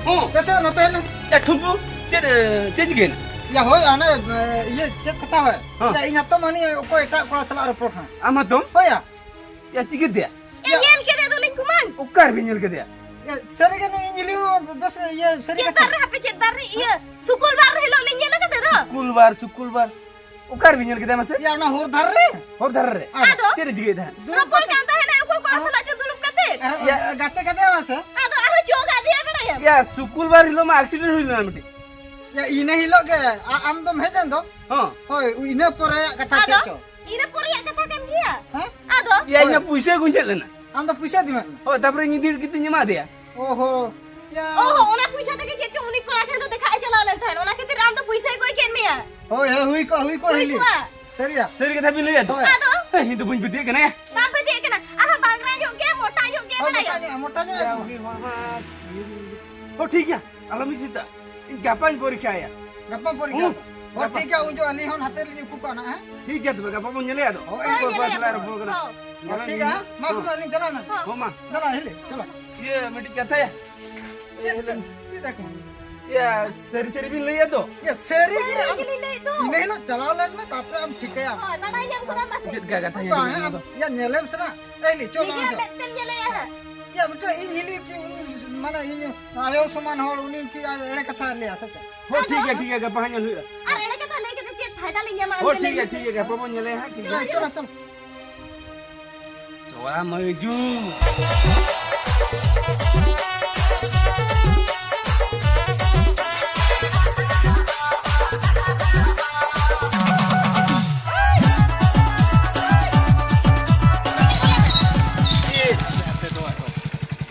ᱦᱚᱸ᱾ ᱛᱮᱥᱮ ᱱᱚᱛᱮ ᱦᱮᱡ ᱞᱮᱱ? ᱮ ᱴᱷᱩᱢᱯᱩ, ᱪᱮᱫ, ᱮ, ᱪᱮᱫ ᱪᱤᱠᱟᱹᱭᱮᱱᱟ? ᱭᱟ ᱦᱳᱭ, ᱦᱟᱱᱮ, ᱮ, ᱤᱭᱟᱹ, ᱪᱮᱫ ᱠᱟᱛᱷᱟ ᱦᱳᱭ? ᱦᱚᱸ᱾ ᱭᱟ, ᱤᱧ ᱦᱟᱛᱚᱢ ᱦᱟᱹᱱᱤ ᱚᱠᱚᱭ ᱮᱴᱟᱜ ᱠᱚᱲᱟ ᱥᱟᱞᱟᱜ ᱨᱚᱯᱚᱲ ᱠᱟᱱᱟ᱾ ᱟᱢ ᱦᱟᱛᱚᱢ? ᱦᱳᱭ ᱭᱟ᱾ ᱭᱟ, ᱪᱤᱠᱟᱹᱛᱮᱭᱟ? ᱮ, ᱭᱟ᱾ ᱧᱮᱞ ᱠᱮᱫᱮ ᱫᱚᱞᱤᱧ ᱠᱩᱢᱟᱨ᱾ ᱚᱠᱟ ᱨᱮᱵᱤᱱ ᱧᱮᱞ ᱠᱮᱫᱮᱭᱟ? ᱭᱟ, ᱥᱟᱹᱨᱤ ᱜᱮ ᱱᱩᱭ ᱤᱧ ᱦᱤᱞᱤ ᱦᱚᱸ ᱵᱮᱥ ᱤᱭᱟᱹ ᱥᱟᱹᱨᱤ ᱪᱮᱫ ᱠᱟᱛᱷᱟ᱾ ᱵᱟᱨ ᱨᱮ ᱦᱟᱯᱮ, ᱪᱮᱫ ᱵᱟᱨ ᱨᱮ? ᱤᱭᱟᱹ, ᱥᱩᱠᱩᱞ ᱵᱟᱨ ᱦᱤᱞᱳᱜ ᱞᱤᱧ ᱧᱮᱞ ᱠᱟᱫᱮ ᱫᱚ᱾ ᱥᱩᱠᱩᱞ ᱵᱟᱨ, ᱥᱩᱠᱩᱞ ᱵᱟᱨ᱾ ᱚᱠᱟ ᱨᱮᱵᱤᱱ ᱧᱮᱞ ᱠᱮᱫᱮᱭᱟ ᱢᱟᱥᱮ? ᱭᱟ, ᱚᱱᱟ ᱦᱚᱨ ᱫᱷᱟᱨᱮ ᱨᱮ᱾ ᱦᱚᱨ ᱫᱷᱟᱨᱮ ᱨᱮ? ᱟᱫᱚ? ᱪᱮᱫ ᱮ ᱪᱤᱠᱟᱹᱭᱮᱫ ᱛᱟᱦᱮᱸᱫ? ᱨᱚᱯᱚᱲ ᱠᱟᱱ ᱛᱟᱦᱮᱱᱟᱭ ᱚᱠᱚᱭ ᱠᱚᱲᱟ ᱥᱟᱞᱟᱜ ᱪᱚ ᱫᱩᱲᱩᱵ ᱠᱟᱛᱮ᱾ ᱟᱨ ᱭᱟ᱾ ᱜᱟᱛᱮ ᱠᱟᱫᱮᱭᱟ ᱢᱟᱥᱮ? ᱟᱫᱚ ᱟᱨᱦᱚᱸ ᱪᱚ ᱠᱟᱫᱮᱭᱟ ᱵᱟᱲᱟᱭᱟᱢ? ᱭᱟ, ᱥᱩᱠᱩᱞ ᱵᱟᱨ ᱦᱤᱞᱳᱜ ᱢᱟ accident ᱦᱩᱭ ᱞᱮᱱᱟ ᱢᱤᱫᱴᱤᱡ᱾ ᱭᱟ, ᱤᱱᱟᱹ ᱦᱤᱞᱳᱜ ᱜᱮ ᱟ-, ᱟᱢ ᱫᱚᱢ ᱦᱮᱡ ᱮᱱ ᱫᱚ? ᱦᱚᱸ᱾ ᱦᱳᱭ, ᱤᱱᱟᱹ ᱯᱚᱨᱮᱭᱟᱜ ᱠᱟᱛᱷᱟ ᱟᱫᱚ? ᱪᱮᱫ ᱪᱚ? ᱤᱱᱟᱹ ᱯᱚᱨᱮᱭᱟᱜ ᱠᱟᱛᱷᱟ ᱠᱟᱱ ᱜᱮᱭᱟ᱾ ᱦᱮᱸ? ᱟᱫᱚ? ᱭᱟ, ᱤᱧ ᱦᱳᱭ᱾ ᱢᱟ ᱯᱩᱭᱥᱟᱹ ᱠᱚᱧ ᱦᱮᱡ ᱞᱮᱱᱟ᱾ ᱟᱢ ᱫᱚ ᱯᱩᱭᱥᱟᱹ ᱤᱫᱤ ᱢᱮ᱾ ᱦᱳᱭ, ᱛᱟᱯᱚᱨᱮ ᱤᱧ ᱤᱫᱤ ᱠᱟᱛᱮᱧ ᱮᱢᱟ ᱫᱮᱭᱟ᱾ ᱚᱦᱚ, ᱭᱟ᱾ ᱚᱦᱚ, ᱚᱱᱟ ᱯᱩᱭᱥᱟᱹ ᱛᱮᱜᱮ ᱪᱮᱫ ᱪᱚ ᱩᱱᱤ ᱠᱚᱲᱟ ᱴᱷᱮᱱ ᱫᱚ ᱫᱮᱠᱷᱟᱜ ᱮ ᱪᱟᱞᱟᱣ ᱞᱮᱱ ᱛᱟᱦᱮᱸᱫ, ᱚᱱᱟ ᱠᱷᱟᱹᱛᱤᱨ ᱟᱢ ᱫᱚ ᱯᱩᱭᱥᱟᱹᱭ ᱠᱚᱭ ᱠᱮᱫ ᱢᱮᱭᱟ᱾ ᱦᱳᱭ, ᱦᱳᱭ, ᱦᱩᱭ ᱠᱚᱜᱼᱟ, ᱦᱩᱭ ᱠᱚᱜᱼᱟ, ᱦᱩᱭ ᱦᱤᱞᱤ᱾ ᱠᱚᱜᱼᱟ᱾ ᱥᱟᱹᱨᱤᱭᱟ? ᱥᱟᱹᱨᱤ ᱠᱟᱛᱷᱟ ᱵᱤᱱ ᱞᱟᱹᱭᱟ ᱛᱚ? ᱦᱳᱭ᱾ ᱟᱫᱚ? ᱦᱮᱸ, ᱤᱧ ᱫᱚ ᱵᱟᱹᱧ ᱯᱟᱹᱛᱭᱟᱹᱜ ᱠᱟᱱᱟ, ᱭᱟ᱾ ᱵᱟᱢ ᱯᱟᱹᱛᱭᱟᱹᱜ ᱠᱟᱱᱟ? ᱟᱨᱦᱚᱸ ᱵᱟᱝ ᱨᱟᱜ ᱧᱚᱜ ᱜᱮᱭᱟ, ᱢᱚᱴᱟ ᱧᱚᱜ ᱜᱮᱭᱟ, ᱦᱳᱭ, ᱵᱟᱰᱟᱭᱟᱢ? ᱢᱚᱴᱟ ᱧᱚᱜ, ᱢᱚᱴᱟ ᱧᱚᱜ ᱭᱟ, ᱟᱭ᱾ ᱩᱱᱤ ᱦᱚᱲ ᱢᱟ ᱦᱚᱸ, ᱴᱷᱤᱠ ᱜᱮᱭᱟ, ᱟᱞᱚᱢ ᱦᱤᱥᱤᱫᱟ᱾ ᱤᱧ ᱜᱟᱯᱟᱧ ᱯᱚᱨᱤᱠᱠᱷᱟᱭᱟ᱾ ᱜᱟᱯᱟᱢ ᱯᱚᱨᱤᱠᱠᱷᱟ? ᱦᱩᱸ᱾ ᱦᱳᱭ, ᱜᱟᱯᱟ᱾ ᱴᱷᱤᱠ ᱜᱮᱭᱟ, ᱩᱱ ᱡᱚᱦᱚᱜ ᱟᱹᱞᱤᱧ ᱦᱚᱸ ᱱᱟᱛᱮ ᱨᱮᱞᱤᱧ ᱩᱠᱩ ᱠᱚᱜᱼᱟ ᱱᱟᱦᱟᱜ, ᱦᱮᱸ? ᱴᱷᱤᱠ ᱜᱮᱭᱟ, ᱛᱚᱵᱮ ᱜᱟᱯᱟ ᱵᱚᱱ ᱧᱮᱞᱮᱭᱟ ᱟᱫᱚ᱾ ᱦᱳᱭ, ᱦᱳᱭ, ᱦᱳᱭ, ᱧᱮᱞᱮᱭᱟ ᱵᱚᱱ᱾ ᱨᱚᱯᱚᱲ ᱠᱟᱱᱟ᱾ ᱦᱳᱭ᱾ ᱦᱳᱭ, ᱴᱷᱤᱠ ᱜᱮᱭᱟ, ᱢᱟ ᱛᱚᱵᱮ ᱟᱹᱞᱤᱧ ᱪᱟᱞᱟᱣ ᱱᱟ᱾ ᱦᱳᱭ᱾ ᱦᱳᱭ, ᱢᱟ᱾ ᱪᱟᱞᱟᱜ ᱦᱤᱞᱤ, ᱪᱟᱞᱟᱜ᱾ ᱤᱭᱟᱹ, ᱢᱤᱫᱴᱤᱡ ᱠᱟᱛᱷᱟᱭᱟ᱾ ᱪᱮᱫ, ᱪᱮᱫ, ᱪᱮᱫ ᱫᱟᱠᱟ? ᱤᱭᱟᱹ, ᱥᱟᱹᱨᱤ ᱥᱟᱹᱨᱤ ᱵᱤᱱ ᱞᱟᱹᱭᱮᱫ ᱫᱚ? ᱭᱟ, ᱥᱟᱹᱨᱤ ᱜᱮ᱾ ᱥᱟᱹᱨᱤ ᱜᱮᱞᱤᱧ ᱞᱟᱹᱭᱮᱫ ᱫᱚ᱾ ᱤᱱᱟᱹ ᱦᱤᱞᱳᱜ ᱪᱟᱞᱟᱣ ᱞᱮᱱ ᱢᱮ, ᱛᱟᱨᱯᱚᱨᱮ ᱟᱢ ᱴᱷᱤᱠᱟᱹᱭᱟᱢ᱾ ᱦᱳᱭ, ᱵᱟᱰᱟᱭ ᱧᱟᱢ ᱠᱟᱫᱟᱢ ᱯᱟᱥᱮ? ᱪᱮᱫ ᱞᱮᱠᱟ ᱠᱟᱛᱷᱟ ᱵᱟᱝ, ᱧᱮᱞ ᱟᱢ, ᱫᱚ? ᱭᱟ, ᱧᱮᱞᱮᱢ ᱥᱮ ᱱᱟᱜ᱾ ᱮᱭ, ᱞᱤ, ᱪᱚ ᱱᱤᱡᱮ ᱞᱟᱝ ᱪᱚ᱾ ᱢᱮᱫ ᱛᱮᱢ ᱧᱮᱞᱮᱭᱟ ᱦᱟᱸᱜ᱾ ᱭᱟ, ᱵᱮᱴᱟ, ᱤᱧ ᱦᱤᱞᱤ ᱠᱤ ᱩᱱᱤ, ᱢᱟᱱᱮ, ᱤᱧ ᱟᱭᱳ ᱥᱚᱢᱟᱱ ᱦᱚᱲ, ᱩᱱᱤ ᱠᱤ ᱮᱲᱮ ᱠᱟᱛᱷᱟ ᱞᱟᱹᱭᱟ ᱥᱮ ᱪᱮᱫ? ᱦᱳᱭ, ᱴᱷᱤᱠ ᱜᱮᱭᱟ, ᱴᱷᱤᱠ ᱜᱮᱭᱟ, ᱜᱟᱯᱟ ᱦᱟᱸᱜ ᱧᱮᱞ ᱦᱩᱭᱩᱜᱼᱟ᱾ ᱟᱨ ᱮᱲᱮ ᱠᱟᱛᱷᱟ ᱞᱟᱹᱭ ᱠᱟᱛᱮ ᱪᱮᱫ ᱯᱷᱟᱭᱫᱟ ᱞᱤᱧ ᱧᱟᱢᱟ? ᱦᱳᱭ, ᱟᱢᱜᱮ ᱴᱷᱤᱠ ᱞᱟᱹᱭ ᱜᱮᱭᱟ, ᱢᱮᱥᱮ᱾ ᱴᱷᱤᱠ ᱜᱮᱭᱟ, ᱜᱟᱯᱟ ᱵᱚᱱ ᱧᱮᱞᱮᱭᱟ ᱦᱟᱸᱜ, ᱴᱷᱤᱠ ᱜᱮᱭᱟ᱾ ᱪᱚᱞᱚ, ᱪᱚᱞᱚ, ᱪᱚᱞᱚ᱾ ᱥᱚᱣᱟ ᱢᱟᱹᱭᱡᱩ᱾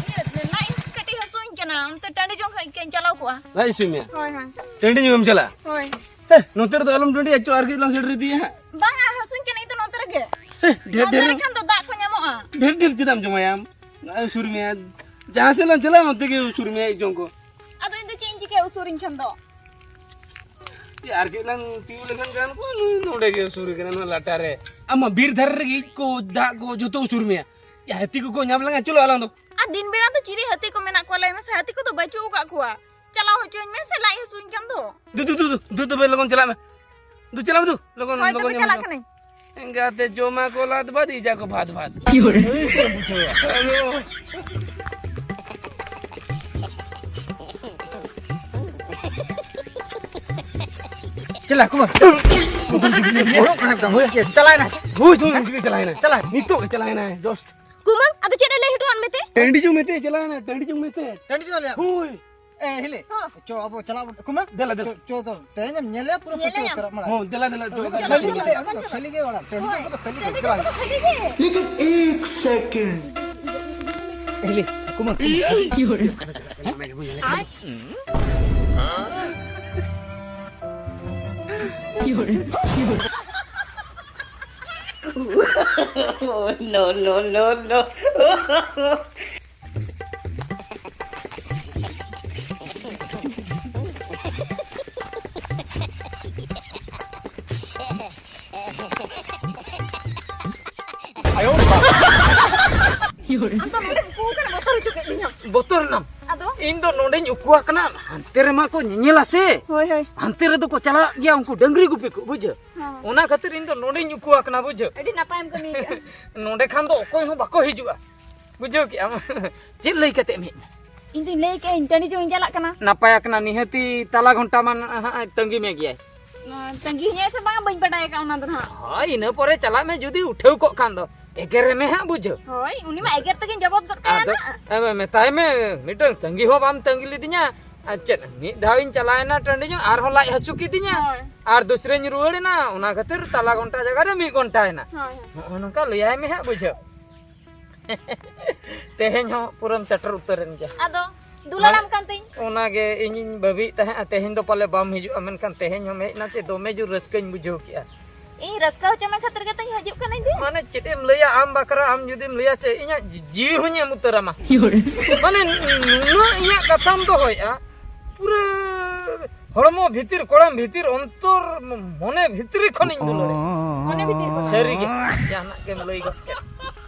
ᱤᱭᱟᱹ, ᱞᱟᱡ ᱠᱟᱹᱴᱤᱡ ᱦᱟᱹᱥᱩᱧ ᱠᱟᱱᱟ, ᱚᱱᱛᱮ ᱴᱟᱺᱰᱤ ᱡᱚᱝ ᱠᱷᱚᱡ ᱤᱧ ᱪᱟᱞᱟᱣ ᱠᱚᱜᱼᱟ᱾ ᱞᱟᱡ ᱦᱟᱹᱥᱩ ᱢᱮᱭᱟ? ᱦᱳᱭ, ᱦᱳᱭ᱾ ᱴᱟᱺᱰᱤ ᱧᱚᱜ ᱮᱢ ᱪᱟᱞᱟᱜᱼᱟ? ᱦᱳᱭ᱾ ᱦᱮ, ᱱᱚᱛᱮ ᱨᱮᱫᱚ ᱟᱞᱚᱢ ᱴᱟᱺᱰᱤᱭᱟ, ᱪᱚ ᱟᱨ ᱠᱟᱹᱡ ᱞᱟᱝ ᱥᱮᱴᱮᱨ ᱤᱫᱤᱭᱟ ᱦᱟᱸᱜ᱾ ᱵᱟᱝᱟ, ᱦᱟᱹᱥᱩᱧ ᱠᱟᱱᱟ ᱤᱧ ᱫᱚ ᱱᱚᱛᱮ ᱨᱮᱜᱮ᱾ ᱦᱮ, ᱰᱷᱮᱨ ᱱᱚᱛᱮ ᱰᱷᱮᱨ, ᱨᱮ ᱠᱷᱟᱱ ᱫᱚ ᱫᱟᱜ ᱠᱚ ᱧᱟᱢᱚᱜᱼᱟ᱾ ᱰᱷᱮᱨ ᱰᱷᱮᱨ ᱪᱮᱫᱟᱜ ᱮᱢ ᱡᱚᱢᱟᱭᱟ ᱟᱢ? ᱱᱚᱜᱼᱚᱭ ᱩᱥᱩᱨ ᱢᱮᱭᱟ, ᱡᱟᱦᱟᱸ ᱥᱮᱫ ᱞᱟᱝ ᱪᱟᱞᱟᱜᱼᱟ ᱚᱱᱛᱮ ᱜᱮ ᱩᱥᱩᱨ ᱢᱮᱭᱟ ᱤᱡ ᱡᱚᱝ ᱠᱚ᱾ ᱟᱫᱚ ᱤᱧ ᱫᱚ ᱪᱮᱫ ᱤᱧ ᱪᱤᱠᱟᱹᱭᱟ ᱩᱥᱩᱨᱤᱧ ᱠᱷᱟᱱ ᱫᱚ? ᱮ, ᱟᱨ ᱠᱟᱹᱡ ᱞᱟᱝ ᱛᱤᱭᱳᱜ ᱞᱮᱠᱷᱟᱱ ᱜᱟᱱ ᱠᱚᱜᱼᱟ, ᱱᱩᱭ ᱱᱚᱰᱮ ᱜᱮ ᱩᱥᱩᱨ ᱠᱟᱱᱟ ᱱᱚᱣᱟ ᱞᱟᱴᱟ ᱨᱮ᱾ ᱟᱢ ᱢᱟ ᱵᱤᱨ ᱫᱷᱟᱨᱮ ᱨᱮᱜᱮ ᱤᱡ ᱠᱚ ᱫᱟᱜ ᱠᱚ ᱡᱷᱚᱛᱚ ᱩᱥᱩᱨ ᱢᱮᱭᱟ᱾ ᱭᱟ, ᱦᱟᱹᱛᱤ ᱠᱚᱠᱚ ᱧᱟᱢ ᱞᱟᱝᱟ, ᱪᱚᱞᱚ ᱟᱞᱟᱝ ᱫᱚ᱾ ᱟᱨ ᱫᱤᱱ ᱵᱮᱲᱟ ᱫᱚ ᱪᱤᱞᱤ ᱦᱟᱹᱛᱤ ᱠᱚ ᱢᱮᱱᱟᱜ ᱠᱚᱣᱟ ᱞᱟᱹᱭ ᱢᱮᱥᱮ? ᱦᱟᱹᱛᱤ ᱠᱚᱫᱚ ᱵᱟᱹᱪᱩᱜ ᱟᱠᱟᱫ ᱠᱚᱣᱟ᱾ ᱪᱟᱞᱟᱣ ᱦᱚᱪᱚᱧ ᱢᱮ ᱥᱮ, ᱞᱟᱡ ᱦᱟᱹᱥᱩᱧ ᱠᱟᱱ ᱫᱚ᱾ ᱫᱩ, ᱫᱩ, ᱫᱩ, ᱫᱩ, ᱫᱩ, ᱛᱚᱵᱮ ᱞᱚᱜᱚᱱ ᱪᱟᱞᱟᱜ ᱢᱮ᱾ ᱫᱩ, ᱪᱟᱞᱟᱜ ᱢᱮ ᱫᱩ, ᱞᱚᱜᱚᱱ, ᱦᱳᱭ, ᱞᱚᱜᱚᱱ ᱛᱚᱵᱮ ᱧᱟᱢ ᱪᱟᱞᱟᱜ ᱦᱩᱭᱩᱜᱼᱟ᱾ ᱠᱟᱹᱱᱟᱹᱧ᱾ ᱮᱸᱜᱟᱛᱮ ᱡᱚᱢᱟ ᱠᱚ ᱞᱟᱫ ᱵᱟᱫ, ᱤᱡᱟ ᱠᱚ ᱵᱷᱟᱛ ᱵᱷᱟᱛ᱾ ᱠᱤ ᱦᱚᱲ? ᱦᱳᱭ, ᱪᱮᱫ ᱮᱢ ᱵᱩᱡᱷᱟᱹᱣᱟ? ᱦᱮᱞᱳ᱾ ᱪᱟᱞᱟᱜ ᱠᱚ ᱢᱟ᱾ ᱵᱚᱲᱚ ᱠᱟᱱᱟ ᱮᱠᱫᱚᱢ, ᱦᱳᱭ, ᱪᱟᱞᱟᱣ ᱮᱱᱟ᱾ ᱦᱳᱭ, ᱪᱟᱞᱟᱣ ᱮᱱᱟ᱾ ᱪᱟᱞᱟᱣ ᱮᱱᱟ᱾ ᱪᱟᱞᱟᱣ᱾ ᱱᱤᱛᱚᱜ ᱜᱮ ᱪᱟᱞᱟᱣ ᱮᱱᱟ, just᱾ ᱠᱩᱢᱟᱹᱝ, ᱟᱫᱚ ᱪᱮᱫ ᱮ ᱞᱟᱹᱭ ᱦᱚᱴᱚᱣᱟᱫ ᱢᱮᱛᱮ? ᱴᱟᱺᱰᱤ ᱪᱚᱝ ᱢᱮᱛᱮ, ᱪᱟᱞᱟᱜ ᱟᱭ ᱱᱟ, ᱴᱟᱺᱰᱤ ᱪᱚᱝ ᱢᱮᱛᱮ᱾ ᱴᱟᱺᱰᱤ ᱪᱚ ᱞᱮᱭᱟ᱾ ᱦᱳᱭ᱾ ᱮ, ᱦᱤᱞᱤ᱾ ᱦᱚᱸ᱾ ᱪᱚ, ᱟᱵᱚ ᱪᱟᱞᱟᱜ ᱟᱵᱚ᱾ ᱠᱩᱢᱟᱹᱝ᱾ ᱫᱮᱞᱟ, ᱫᱮᱞᱟ, ᱪᱚ, ᱪᱚ᱾ ᱪᱚ ᱫᱚ, ᱛᱮᱦᱮᱧ ᱮᱢ ᱧᱮᱞᱮᱭᱟ ᱯᱩᱨᱟᱹ ᱧᱮᱞᱮᱭᱟ᱾ ᱯᱟᱹᱛᱭᱟᱹᱣ ᱩᱛᱟᱹᱨᱚᱜ ᱢᱟᱲᱟᱝ᱾ ᱦᱚᱸ, ᱫᱮᱞᱟ, ᱫᱮᱞᱟ, ᱪᱚ, ᱪᱚ, ᱫᱮᱞᱟ, ᱪᱚ, ᱫᱮᱞᱟ᱾ ᱪᱚ, ᱪᱚ, ᱪᱚ᱾ ᱠᱷᱟᱹᱞᱤ ᱜᱮ ᱚᱲᱟᱜ᱾ ᱴᱟᱺᱰᱤ ᱦᱳᱭ᱾ ᱠᱚᱫᱚ ᱠᱷᱟᱹᱞᱤ ᱜᱮ᱾ ᱴᱟᱺᱰᱤ ᱪᱟᱞᱟᱜ ᱠᱚᱫᱚ ᱠᱷᱟᱹᱞᱤ ᱜᱮ᱾ ᱞᱮᱠᱤᱱ ᱮᱠ ᱥᱮᱠᱮᱱᱰ᱾ ᱦᱤᱞᱤ, ᱠᱩᱢᱟᱹᱝ, ᱠᱩᱢᱟᱹᱝ᱾ No, no, no, no. ᱟᱢ ᱫᱚ ᱱᱚᱰᱮᱢ ᱩᱠᱩ ᱟᱠᱟᱱᱟ, ᱵᱚᱛᱚᱨ ᱦᱚᱪᱚ ᱠᱮᱫ ᱞᱤᱧᱟᱢ᱾ ᱵᱚᱛᱚᱨ ᱮᱱᱟᱢ? ᱟᱫᱚ? ᱤᱧ ᱫᱚ ᱱᱚᱰᱮᱧ ᱩᱠᱩ ᱟᱠᱟᱱᱟ, ᱦᱟᱱᱛᱮ ᱨᱮᱢᱟ ᱠᱚ ᱧᱮᱧᱮᱞᱟ ᱥᱮ᱾ ᱦᱳᱭ, ᱦᱳᱭ᱾ ᱦᱟᱱᱛᱮ ᱨᱮᱫᱚ ᱠᱚ ᱪᱟᱞᱟᱜ ᱜᱮᱭᱟ ᱩᱱᱠᱩ ᱰᱟᱹᱝᱨᱤ ᱜᱩᱯᱤ ᱠᱚ, ᱵᱩᱡᱷᱟᱹᱣ? ᱦᱚᱸ᱾ ᱚᱱᱟ ᱠᱷᱟᱹᱛᱤᱨ ᱤᱧ ᱫᱚ ᱱᱚᱰᱮᱧ ᱩᱠᱩ ᱟᱠᱟᱱᱟ, ᱵᱩᱡᱷᱟᱹᱣ? ᱟᱹᱰᱤ ᱱᱟᱯᱟᱭᱮᱢ ᱠᱟᱹᱢᱤ ᱠᱟᱜᱼᱟ᱾ ᱱᱚᱰᱮ ᱠᱷᱟᱱ ᱫᱚ ᱚᱠᱚᱭ ᱦᱚᱸ ᱵᱟᱠᱚ ᱦᱤᱡᱩᱜᱼᱟ, ᱵᱩᱡᱷᱟᱹᱣ ᱠᱮᱜᱼᱟᱢ? ᱪᱮᱫ ᱞᱟᱹᱭ ᱠᱟᱛᱮ ᱮᱢ ᱦᱮᱡ ᱮᱱᱟ? ᱤᱧ ᱫᱩᱧ ᱞᱟᱹᱭ ᱠᱮᱜᱼᱟ, ᱤᱧ ᱴᱟᱺᱰᱤ ᱪᱚᱝ ᱤᱧ ᱪᱟᱞᱟᱜ ᱠᱟᱱᱟ᱾ ᱱᱟᱯᱟᱭ ᱟᱠᱟᱱᱟ, ᱱᱤᱦᱟᱹᱛᱤ ᱛᱟᱞᱟ ᱜᱷᱚᱱᱴᱟ ᱢᱟ ᱱᱟᱦᱟᱜ ᱛᱟᱺᱜᱤ ᱢᱮ ᱜᱮᱭᱟᱭ᱾ ᱛᱟᱺᱜᱤ ᱦᱤᱧᱟᱭ ᱥᱮ ᱵᱟᱝ ᱵᱟᱹᱧ ᱵᱟᱰᱟᱭ ᱟᱠᱟᱫ ᱚᱱᱟ ᱫᱚ ᱱᱟᱦᱟᱜ᱾ ᱦᱳᱭ, ᱤᱱᱟᱹ ᱯᱚᱨᱮ ᱪᱟᱞᱟᱜ ᱢᱮ, ᱡᱩᱫᱤ ᱩᱴᱷᱟᱹᱣ ᱠᱚᱜ ᱠᱷᱟᱱ ᱫᱚ ᱮᱜᱮᱨᱮ ᱢᱮ ᱦᱟᱸᱜ, ᱵᱩᱡᱷᱟᱹᱣ᱾ ᱦᱳᱭ, ᱩᱱᱤ ᱢᱟ ᱮᱜᱮᱨ ᱛᱮᱜᱮᱧ ᱡᱚᱵᱚᱫ ᱜᱚᱫ ᱠᱟᱭᱟ ᱟᱫᱚ, ᱱᱟᱦᱟᱜ᱾ ᱮ, ᱢᱮᱛᱟᱭ ᱢᱮ, ᱢᱤᱫᱴᱟᱝ ᱛᱟᱺᱜᱤ ᱦᱚᱸ ᱵᱟᱢ ᱛᱟᱺᱜᱤ ᱞᱤᱫᱤᱧᱟ᱾ ᱟᱨ ᱪᱮᱫ, ᱢᱤᱫ ᱫᱷᱟᱣ ᱤᱧ ᱪᱟᱞᱟᱣᱮᱱᱟ ᱴᱟᱺᱰᱤ ᱧᱚᱜ, ᱟᱨᱦᱚᱸ ᱞᱟᱡ ᱦᱟᱹᱥᱩ ᱠᱤᱫᱤᱧᱟ᱾ ᱦᱳᱭ᱾ ᱟᱨ ᱫᱩᱥᱨᱟᱧ ᱨᱩᱣᱟᱹᱲᱮᱱᱟ, ᱚᱱᱟ ᱠᱷᱟᱹᱛᱤᱨ ᱛᱟᱞᱟ ᱜᱷᱚᱱᱴᱟ ᱡᱟᱭᱜᱟ ᱨᱮ ᱢᱤᱫ ᱜᱷᱚᱱᱴᱟᱭᱮᱱᱟ᱾ ᱦᱳᱭ, ᱦᱳᱭ᱾ ᱱᱚᱜᱼᱚ ᱱᱚᱝᱠᱟ ᱞᱟᱹᱭᱟᱭ ᱢᱮ ᱦᱟᱸᱜ, ᱵᱩᱡᱷᱟᱹᱣ᱾ ᱛᱮᱦᱮᱧ ᱦᱚᱸ ᱯᱩᱨᱟᱹᱢ ᱥᱮᱴᱮᱨ ᱩᱛᱟᱹᱨᱮᱱ ᱜᱮᱭᱟ᱾ ᱟᱫᱚ ᱫᱩᱞᱟᱹᱲᱟᱢ ᱠᱟᱱ ᱛᱤᱧ᱾ ᱚᱱᱟᱜᱮ ᱤᱧᱤᱧ ᱵᱷᱟᱹᱵᱤᱭᱮᱫ ᱛᱟᱦᱮᱸᱫ, ᱛᱮᱦᱮᱧ ᱫᱚ ᱯᱟᱞᱮ ᱵᱟᱢ ᱦᱤᱡᱩᱜᱼᱟ, ᱢᱮᱱᱠᱷᱟᱱ ᱛᱮᱦᱮᱧ ᱦᱚᱸ ᱦᱮᱡ ᱮᱱᱟ ᱪᱮ, ᱫᱚᱢᱮ ᱡᱳᱨ ᱨᱟᱹᱥᱠᱟᱹᱧ ᱵᱩᱡᱷᱟᱹᱣ ᱠᱮᱜᱼᱟ᱾ ᱤᱧ ᱨᱟᱹᱥᱠᱟᱹ ᱦᱚᱪᱚ ᱢᱮ ᱠᱷᱟᱹᱛᱤᱨ ᱜᱮᱛᱚᱧ ᱦᱤᱡᱩᱜ ᱠᱟᱱᱟ ᱤᱧ ᱫᱚ᱾ ᱢᱟᱱᱮ ᱪᱮᱫ ᱮᱢ ᱞᱟᱹᱭᱟ, ᱟᱢ ᱵᱟᱠᱷᱨᱟ ᱟᱢ ᱡᱩᱫᱤᱢ ᱞᱟᱹᱭᱟ ᱪᱮ, ᱤᱧᱟᱹᱜ ᱡᱤ-, ᱡᱤᱣᱤ ᱦᱚᱸᱧ ᱮᱢ ᱩᱛᱟᱹᱨᱟᱢᱟ᱾ ᱢᱟᱱᱮ ᱱᱩᱱᱟᱹᱜ ᱤᱧᱟᱹᱜ ᱠᱟᱛᱷᱟᱢ ᱫᱚᱦᱚᱭᱮᱜᱼᱟ, ᱯᱩᱨᱟᱹ ᱦᱚᱲᱢᱚ ᱵᱷᱤᱛᱤᱨ, ᱠᱚᱲᱟᱢ ᱵᱷᱤᱛᱤᱨ, ᱚᱱᱛᱚᱨ, ᱢᱚᱱᱮ ᱵᱷᱤᱛᱨᱤ ᱠᱷᱚᱱᱤᱧ ᱫᱩᱞᱟᱹᱲᱮᱜᱼᱟ᱾ ᱢᱚᱱᱮ ᱵᱷᱤᱛᱤᱨ ᱠᱷᱚᱱ? ᱥᱟᱹᱨᱤᱜᱮ, ᱡᱟᱦᱟᱱᱟᱜ ᱜᱮᱢ ᱞᱟᱹᱭ ᱜᱚᱫ ᱠᱮᱫ᱾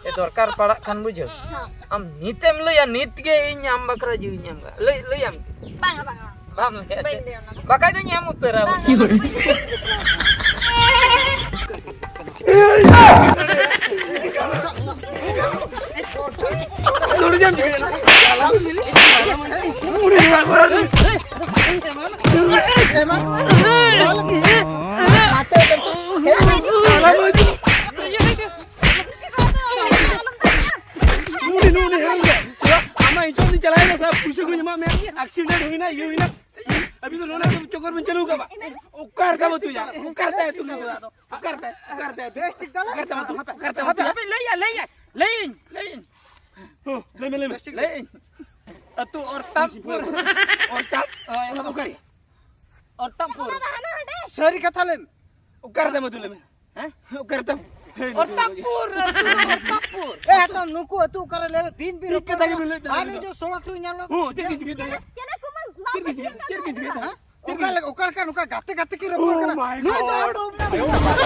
ᱮ, ᱫᱚᱨᱠᱟᱨ ᱯᱟᱲᱟᱜ ᱠᱷᱟᱱ, ᱵᱩᱡᱷᱟᱹᱣ᱾ ᱦᱚᱸ᱾ ᱟᱢ ᱱᱤᱛᱮᱢ ᱞᱟᱹᱭᱟ, ᱱᱤᱛ ᱜᱮ ᱤᱧ ᱟᱢ ᱵᱟᱠᱷᱨᱟ ᱡᱤᱣᱤᱧ ᱮᱢ ᱠᱟᱜᱼᱟ᱾ ᱞᱟᱹᱭ, ᱞᱟᱹᱭᱟᱢ? ᱵᱟᱝᱟ, ᱵᱟᱝᱟ, ᱵᱟᱝᱟ᱾ ᱵᱟᱢ ᱞᱟᱹᱭᱟ ᱵᱟᱹᱧ ᱪᱮ? ᱞᱟᱹᱭᱟ ᱚᱱᱟ ᱫᱚ᱾ ᱵᱟᱠᱷᱟᱡ ᱫᱚᱧ ᱮᱢ ᱩᱛᱟᱹᱨᱟ, ᱵᱟᱝᱟ, ᱵᱩᱡᱷᱟᱹᱣ᱾ ᱵᱟᱝᱟ, ᱵᱟᱹᱧ ᱞᱟᱹᱭᱟ᱾ ᱮᱠᱥᱤᱰᱮᱱᱴ ᱦᱩᱭᱱᱟ, ᱤᱭᱟᱹ ᱦᱩᱭᱱᱟ᱾ ᱟᱹᱵᱤᱱ ᱫᱚ ᱱᱚᱣᱟ ᱪᱚᱠᱚᱨ ᱵᱤᱱ ᱪᱟᱹᱞᱩ ᱠᱟᱫᱟ᱾ ᱚᱠᱟᱨᱮ ᱛᱟᱢ ᱟᱹᱛᱩ ᱭᱟ? ᱚᱠᱟᱨᱮ ᱛᱟᱭ ᱟᱹᱛᱩ ᱱᱩᱭ ᱫᱚ? ᱚᱠᱟᱨᱮ ᱛᱟᱭ? ᱚᱠᱟᱨᱮ ᱛᱟᱭ ᱟᱹᱛᱩ? ᱵᱮᱥ ᱴᱷᱤᱠ ᱫᱚ ᱞᱟᱹᱭ ᱚᱠᱟᱨᱮ ᱛᱟᱢ ᱟᱹᱛᱩ? ᱚᱠᱟᱨᱮ ᱛᱟᱢ ᱟᱹᱛᱩ? ᱦᱟᱯᱮ, ᱞᱟᱹᱭ ᱭᱟ, ᱞᱟᱹᱭ ᱭᱟ, ᱞᱟᱹᱭ ᱭᱟᱹᱧ, ᱞᱟᱹᱭ ᱭᱟᱹᱧ᱾ ᱦᱚᱸ, ᱞᱟᱹᱭ ᱢᱮ, ᱞᱟᱹᱭ ᱢᱮ᱾ ᱞᱟᱹᱭ ᱭᱟᱹᱧ᱾ ᱟᱹᱛᱩ ᱚᱨᱛᱟᱢᱯᱩᱨ᱾ ᱚᱨᱛᱟᱢ? ᱦᱳᱭ᱾ ᱚᱱᱟ ᱫᱚ ᱚᱠᱟᱨᱮ? ᱚᱨᱛᱟᱢᱯᱩᱨ᱾ ᱥᱟᱹᱨᱤ ᱠᱟᱛᱷᱟ ᱞᱟᱹᱭ ᱢᱮ᱾ ᱚᱠᱟᱨᱮ ᱛᱟᱢ ᱟᱹᱛᱩ ᱞᱟᱹᱭ ᱢᱮ? ᱦᱮᱸ? ᱚᱠᱟᱨᱮ ᱛᱟᱢ? ᱦᱮᱸ, ᱚᱨᱛᱟᱢᱯᱩᱨ, ᱟᱹᱛᱩ ᱫᱚ ᱚᱨᱛᱟᱢᱯᱩᱨ᱾ ᱮ, ᱛᱚ ᱱᱩᱠᱩ ᱟᱹᱛᱩ ᱚᱠᱟᱨᱮ ᱞᱟᱹᱭ ᱢᱮ? ᱫᱤᱱ ᱵᱤᱱ ᱴᱷᱤᱠ ᱠᱟᱛᱷᱟ ᱜᱮ ᱵᱤᱱ ᱞᱟᱹᱭᱮᱫ ᱛᱟᱦᱮᱸ ᱟᱨ ᱱᱩᱭ ᱫᱚ᱾ ᱱᱩᱭ ᱫᱚ ᱥᱚᱲᱚᱠ ᱨᱮ ᱧᱮᱞ ᱢᱮ᱾ ᱦᱚᱸ, ᱪᱮᱫ ᱵᱤᱱ ᱪᱤᱠᱟᱹᱭᱮᱫ ᱛᱟᱦᱮᱸᱫ? ᱪᱮᱞᱮ ᱠᱩᱢᱟᱹᱝ, ᱪᱮᱫ ᱵᱤᱱ ᱪᱤᱠᱟᱹᱭᱮᱫ ᱛᱟᱦᱮᱸᱫ? ᱪᱮᱫ ᱵᱤᱱ ᱪᱤᱠᱟᱹᱭᱮᱫ ᱛᱟᱦᱮᱸᱫ? ᱚᱠᱟ ᱞᱮᱠᱟ, ᱚᱠᱟ ᱞᱮᱠᱟ ᱱᱚᱝᱠᱟ ᱜᱟᱛᱮ ᱜᱟᱛᱮ ᱠᱤᱱ ᱨᱚᱯᱚᱲ Oh ᱠᱟᱱᱟ? My ᱱᱩᱭ ᱫᱚ God! ᱟᱢ ᱫᱚ ᱩᱢ ᱱᱟᱢ ᱩᱢ ᱱᱟᱢ᱾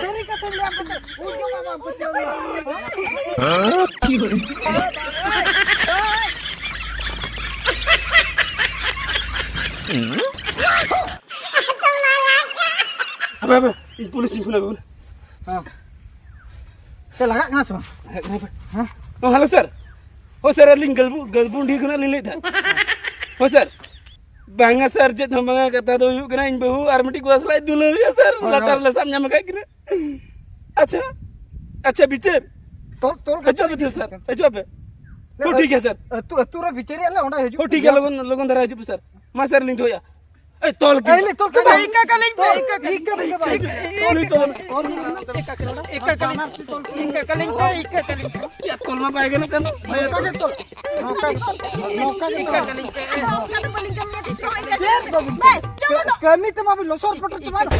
ᱥᱟᱹᱨᱤ ᱠᱟᱛᱷᱟ ᱞᱟᱹᱭ ᱟᱢ ᱠᱟᱛᱮ ᱩᱫ ᱡᱚᱢ ᱟᱢ ᱯᱟᱹᱛᱭᱟᱹᱣ ᱢᱮ᱾ ᱦᱟᱯᱮ, ᱦᱟᱯᱮ, ᱤᱧ ᱯᱩᱞᱤᱥ ᱤᱧ ᱯᱷᱳᱱ ᱟᱠᱚ ᱠᱟᱱᱟ᱾ ᱦᱮᱸ᱾ ᱪᱮᱫ ᱞᱟᱜᱟᱜ ᱠᱟᱱᱟ ᱥᱮ ᱵᱟᱝ? ᱦᱮᱡ ᱠᱟᱱᱟ ᱯᱮ᱾ ᱦᱮᱸ? ᱦᱮᱸ, ᱦᱮᱞᱳ ᱥᱟᱨ᱾ ᱦᱳᱭ ᱥᱟᱨ, ᱟᱹᱞᱤᱧ ᱜᱟᱹᱞᱵᱩ-, ᱜᱟᱹᱞᱵᱩᱱᱰᱤ ᱠᱷᱚᱱᱟᱜ ᱞᱤᱧ ᱞᱟᱹᱭᱮᱫ ᱛᱟᱦᱮᱸᱫ᱾ ᱦᱳᱭ ᱥᱟᱨ᱾ ᱵᱟᱝᱟ ᱥᱟᱨ, ᱪᱮᱫ ᱦᱚᱸ ᱵᱟᱝᱟ, ᱠᱟᱛᱷᱟ ᱫᱚ ᱦᱩᱭᱩᱜ ᱠᱟᱱᱟ, ᱤᱧ ᱵᱟᱹᱦᱩ ᱟᱨ ᱢᱤᱫᱴᱤᱡ ᱠᱚᱲᱟ ᱥᱟᱞᱟᱜ ᱫᱩᱞᱟᱹᱲ ᱦᱩᱭᱩᱜᱼᱟ ᱥᱟᱨ, ᱦᱳᱭ, ᱞᱟᱛᱟᱨ ᱦᱳᱭ᱾ ᱞᱮ ᱥᱟᱵ ᱧᱟᱢ ᱟᱠᱟᱫ ᱠᱤᱱᱟ᱾ ᱟᱪᱪᱷᱟ, ᱟᱪᱪᱷᱟ, ᱵᱤᱪᱟᱹᱨ᱾ ᱛᱚᱞ, ᱛᱚᱞ ᱦᱤᱡᱩᱜ ᱟᱯᱮ ᱥᱟᱨ, ᱦᱤᱡᱩᱜ ᱟᱯᱮ᱾ ᱞᱮ, ᱦᱳᱭ, ᱴᱷᱤᱠ ᱜᱮᱭᱟ ᱥᱟᱨ᱾ ᱟᱹᱛᱩ, ᱟᱹᱛᱩ ᱨᱮ ᱵᱤᱪᱟᱹᱨ ᱨᱮᱭᱟᱜ ᱞᱮ ᱚᱸᱰᱮ ᱦᱤᱡᱩᱜ ᱦᱳᱭ, ᱴᱷᱤᱠ ᱜᱮᱭᱟ, ᱞᱚᱜᱚᱱ, ᱞᱚᱜᱚᱱ ᱫᱷᱟᱨᱟ ᱦᱤᱡᱩᱜ ᱯᱮ ᱥᱟᱨ᱾ ᱢᱟ ᱥᱟᱨ, ᱞᱤᱧ ᱫᱚᱦᱚᱭᱟ᱾ ᱮᱭ, ᱛᱚᱞ ᱠᱤᱱ ᱮᱭ, ᱵᱟᱝ᱾ ᱞᱮ ᱛᱚᱞ ᱠᱤᱱ ᱵᱟᱝ᱾ ᱤᱱᱠᱟᱹ ᱠᱟᱞᱤᱧ ᱯᱮ, ᱤᱱᱠᱟᱹ ᱠᱟᱞᱤᱧ ᱯᱮ᱾ ᱤᱱᱠᱟᱹ ᱠᱟᱞᱤᱧ ᱯᱮ᱾ ᱛᱚᱞ ᱠᱤᱱ ᱵᱟᱝ᱾ ᱤᱱᱠᱟᱹ ᱠᱟᱞᱤᱧ ᱯᱮ, ᱤᱱᱠᱟᱹ ᱠᱟᱞᱤᱧ ᱯᱮ᱾ ᱭᱟ, ᱛᱚᱞ ᱢᱟ ᱵᱟᱭ ᱜᱟᱱᱚᱜ ᱠᱟᱱ᱾ ᱱᱚᱝᱠᱟ ᱜᱮ ᱛᱚᱞ᱾ ᱱᱚᱝᱠᱟ ᱜᱮ᱾ ᱱᱚᱝᱠᱟ ᱜᱮ ᱛᱚᱞ᱾ ᱤᱱᱠᱟᱹ ᱠᱟᱞᱤᱧ ᱯᱮ᱾ ᱪᱮᱫ ᱵᱟᱹᱵᱤᱱ ᱠᱟᱹᱢᱤ ᱛᱮᱢᱟ ᱵᱤᱱ ᱞᱚᱥᱚᱨ ᱯᱚᱴᱚᱨ ᱪᱟᱵᱟ ᱮᱱᱟ᱾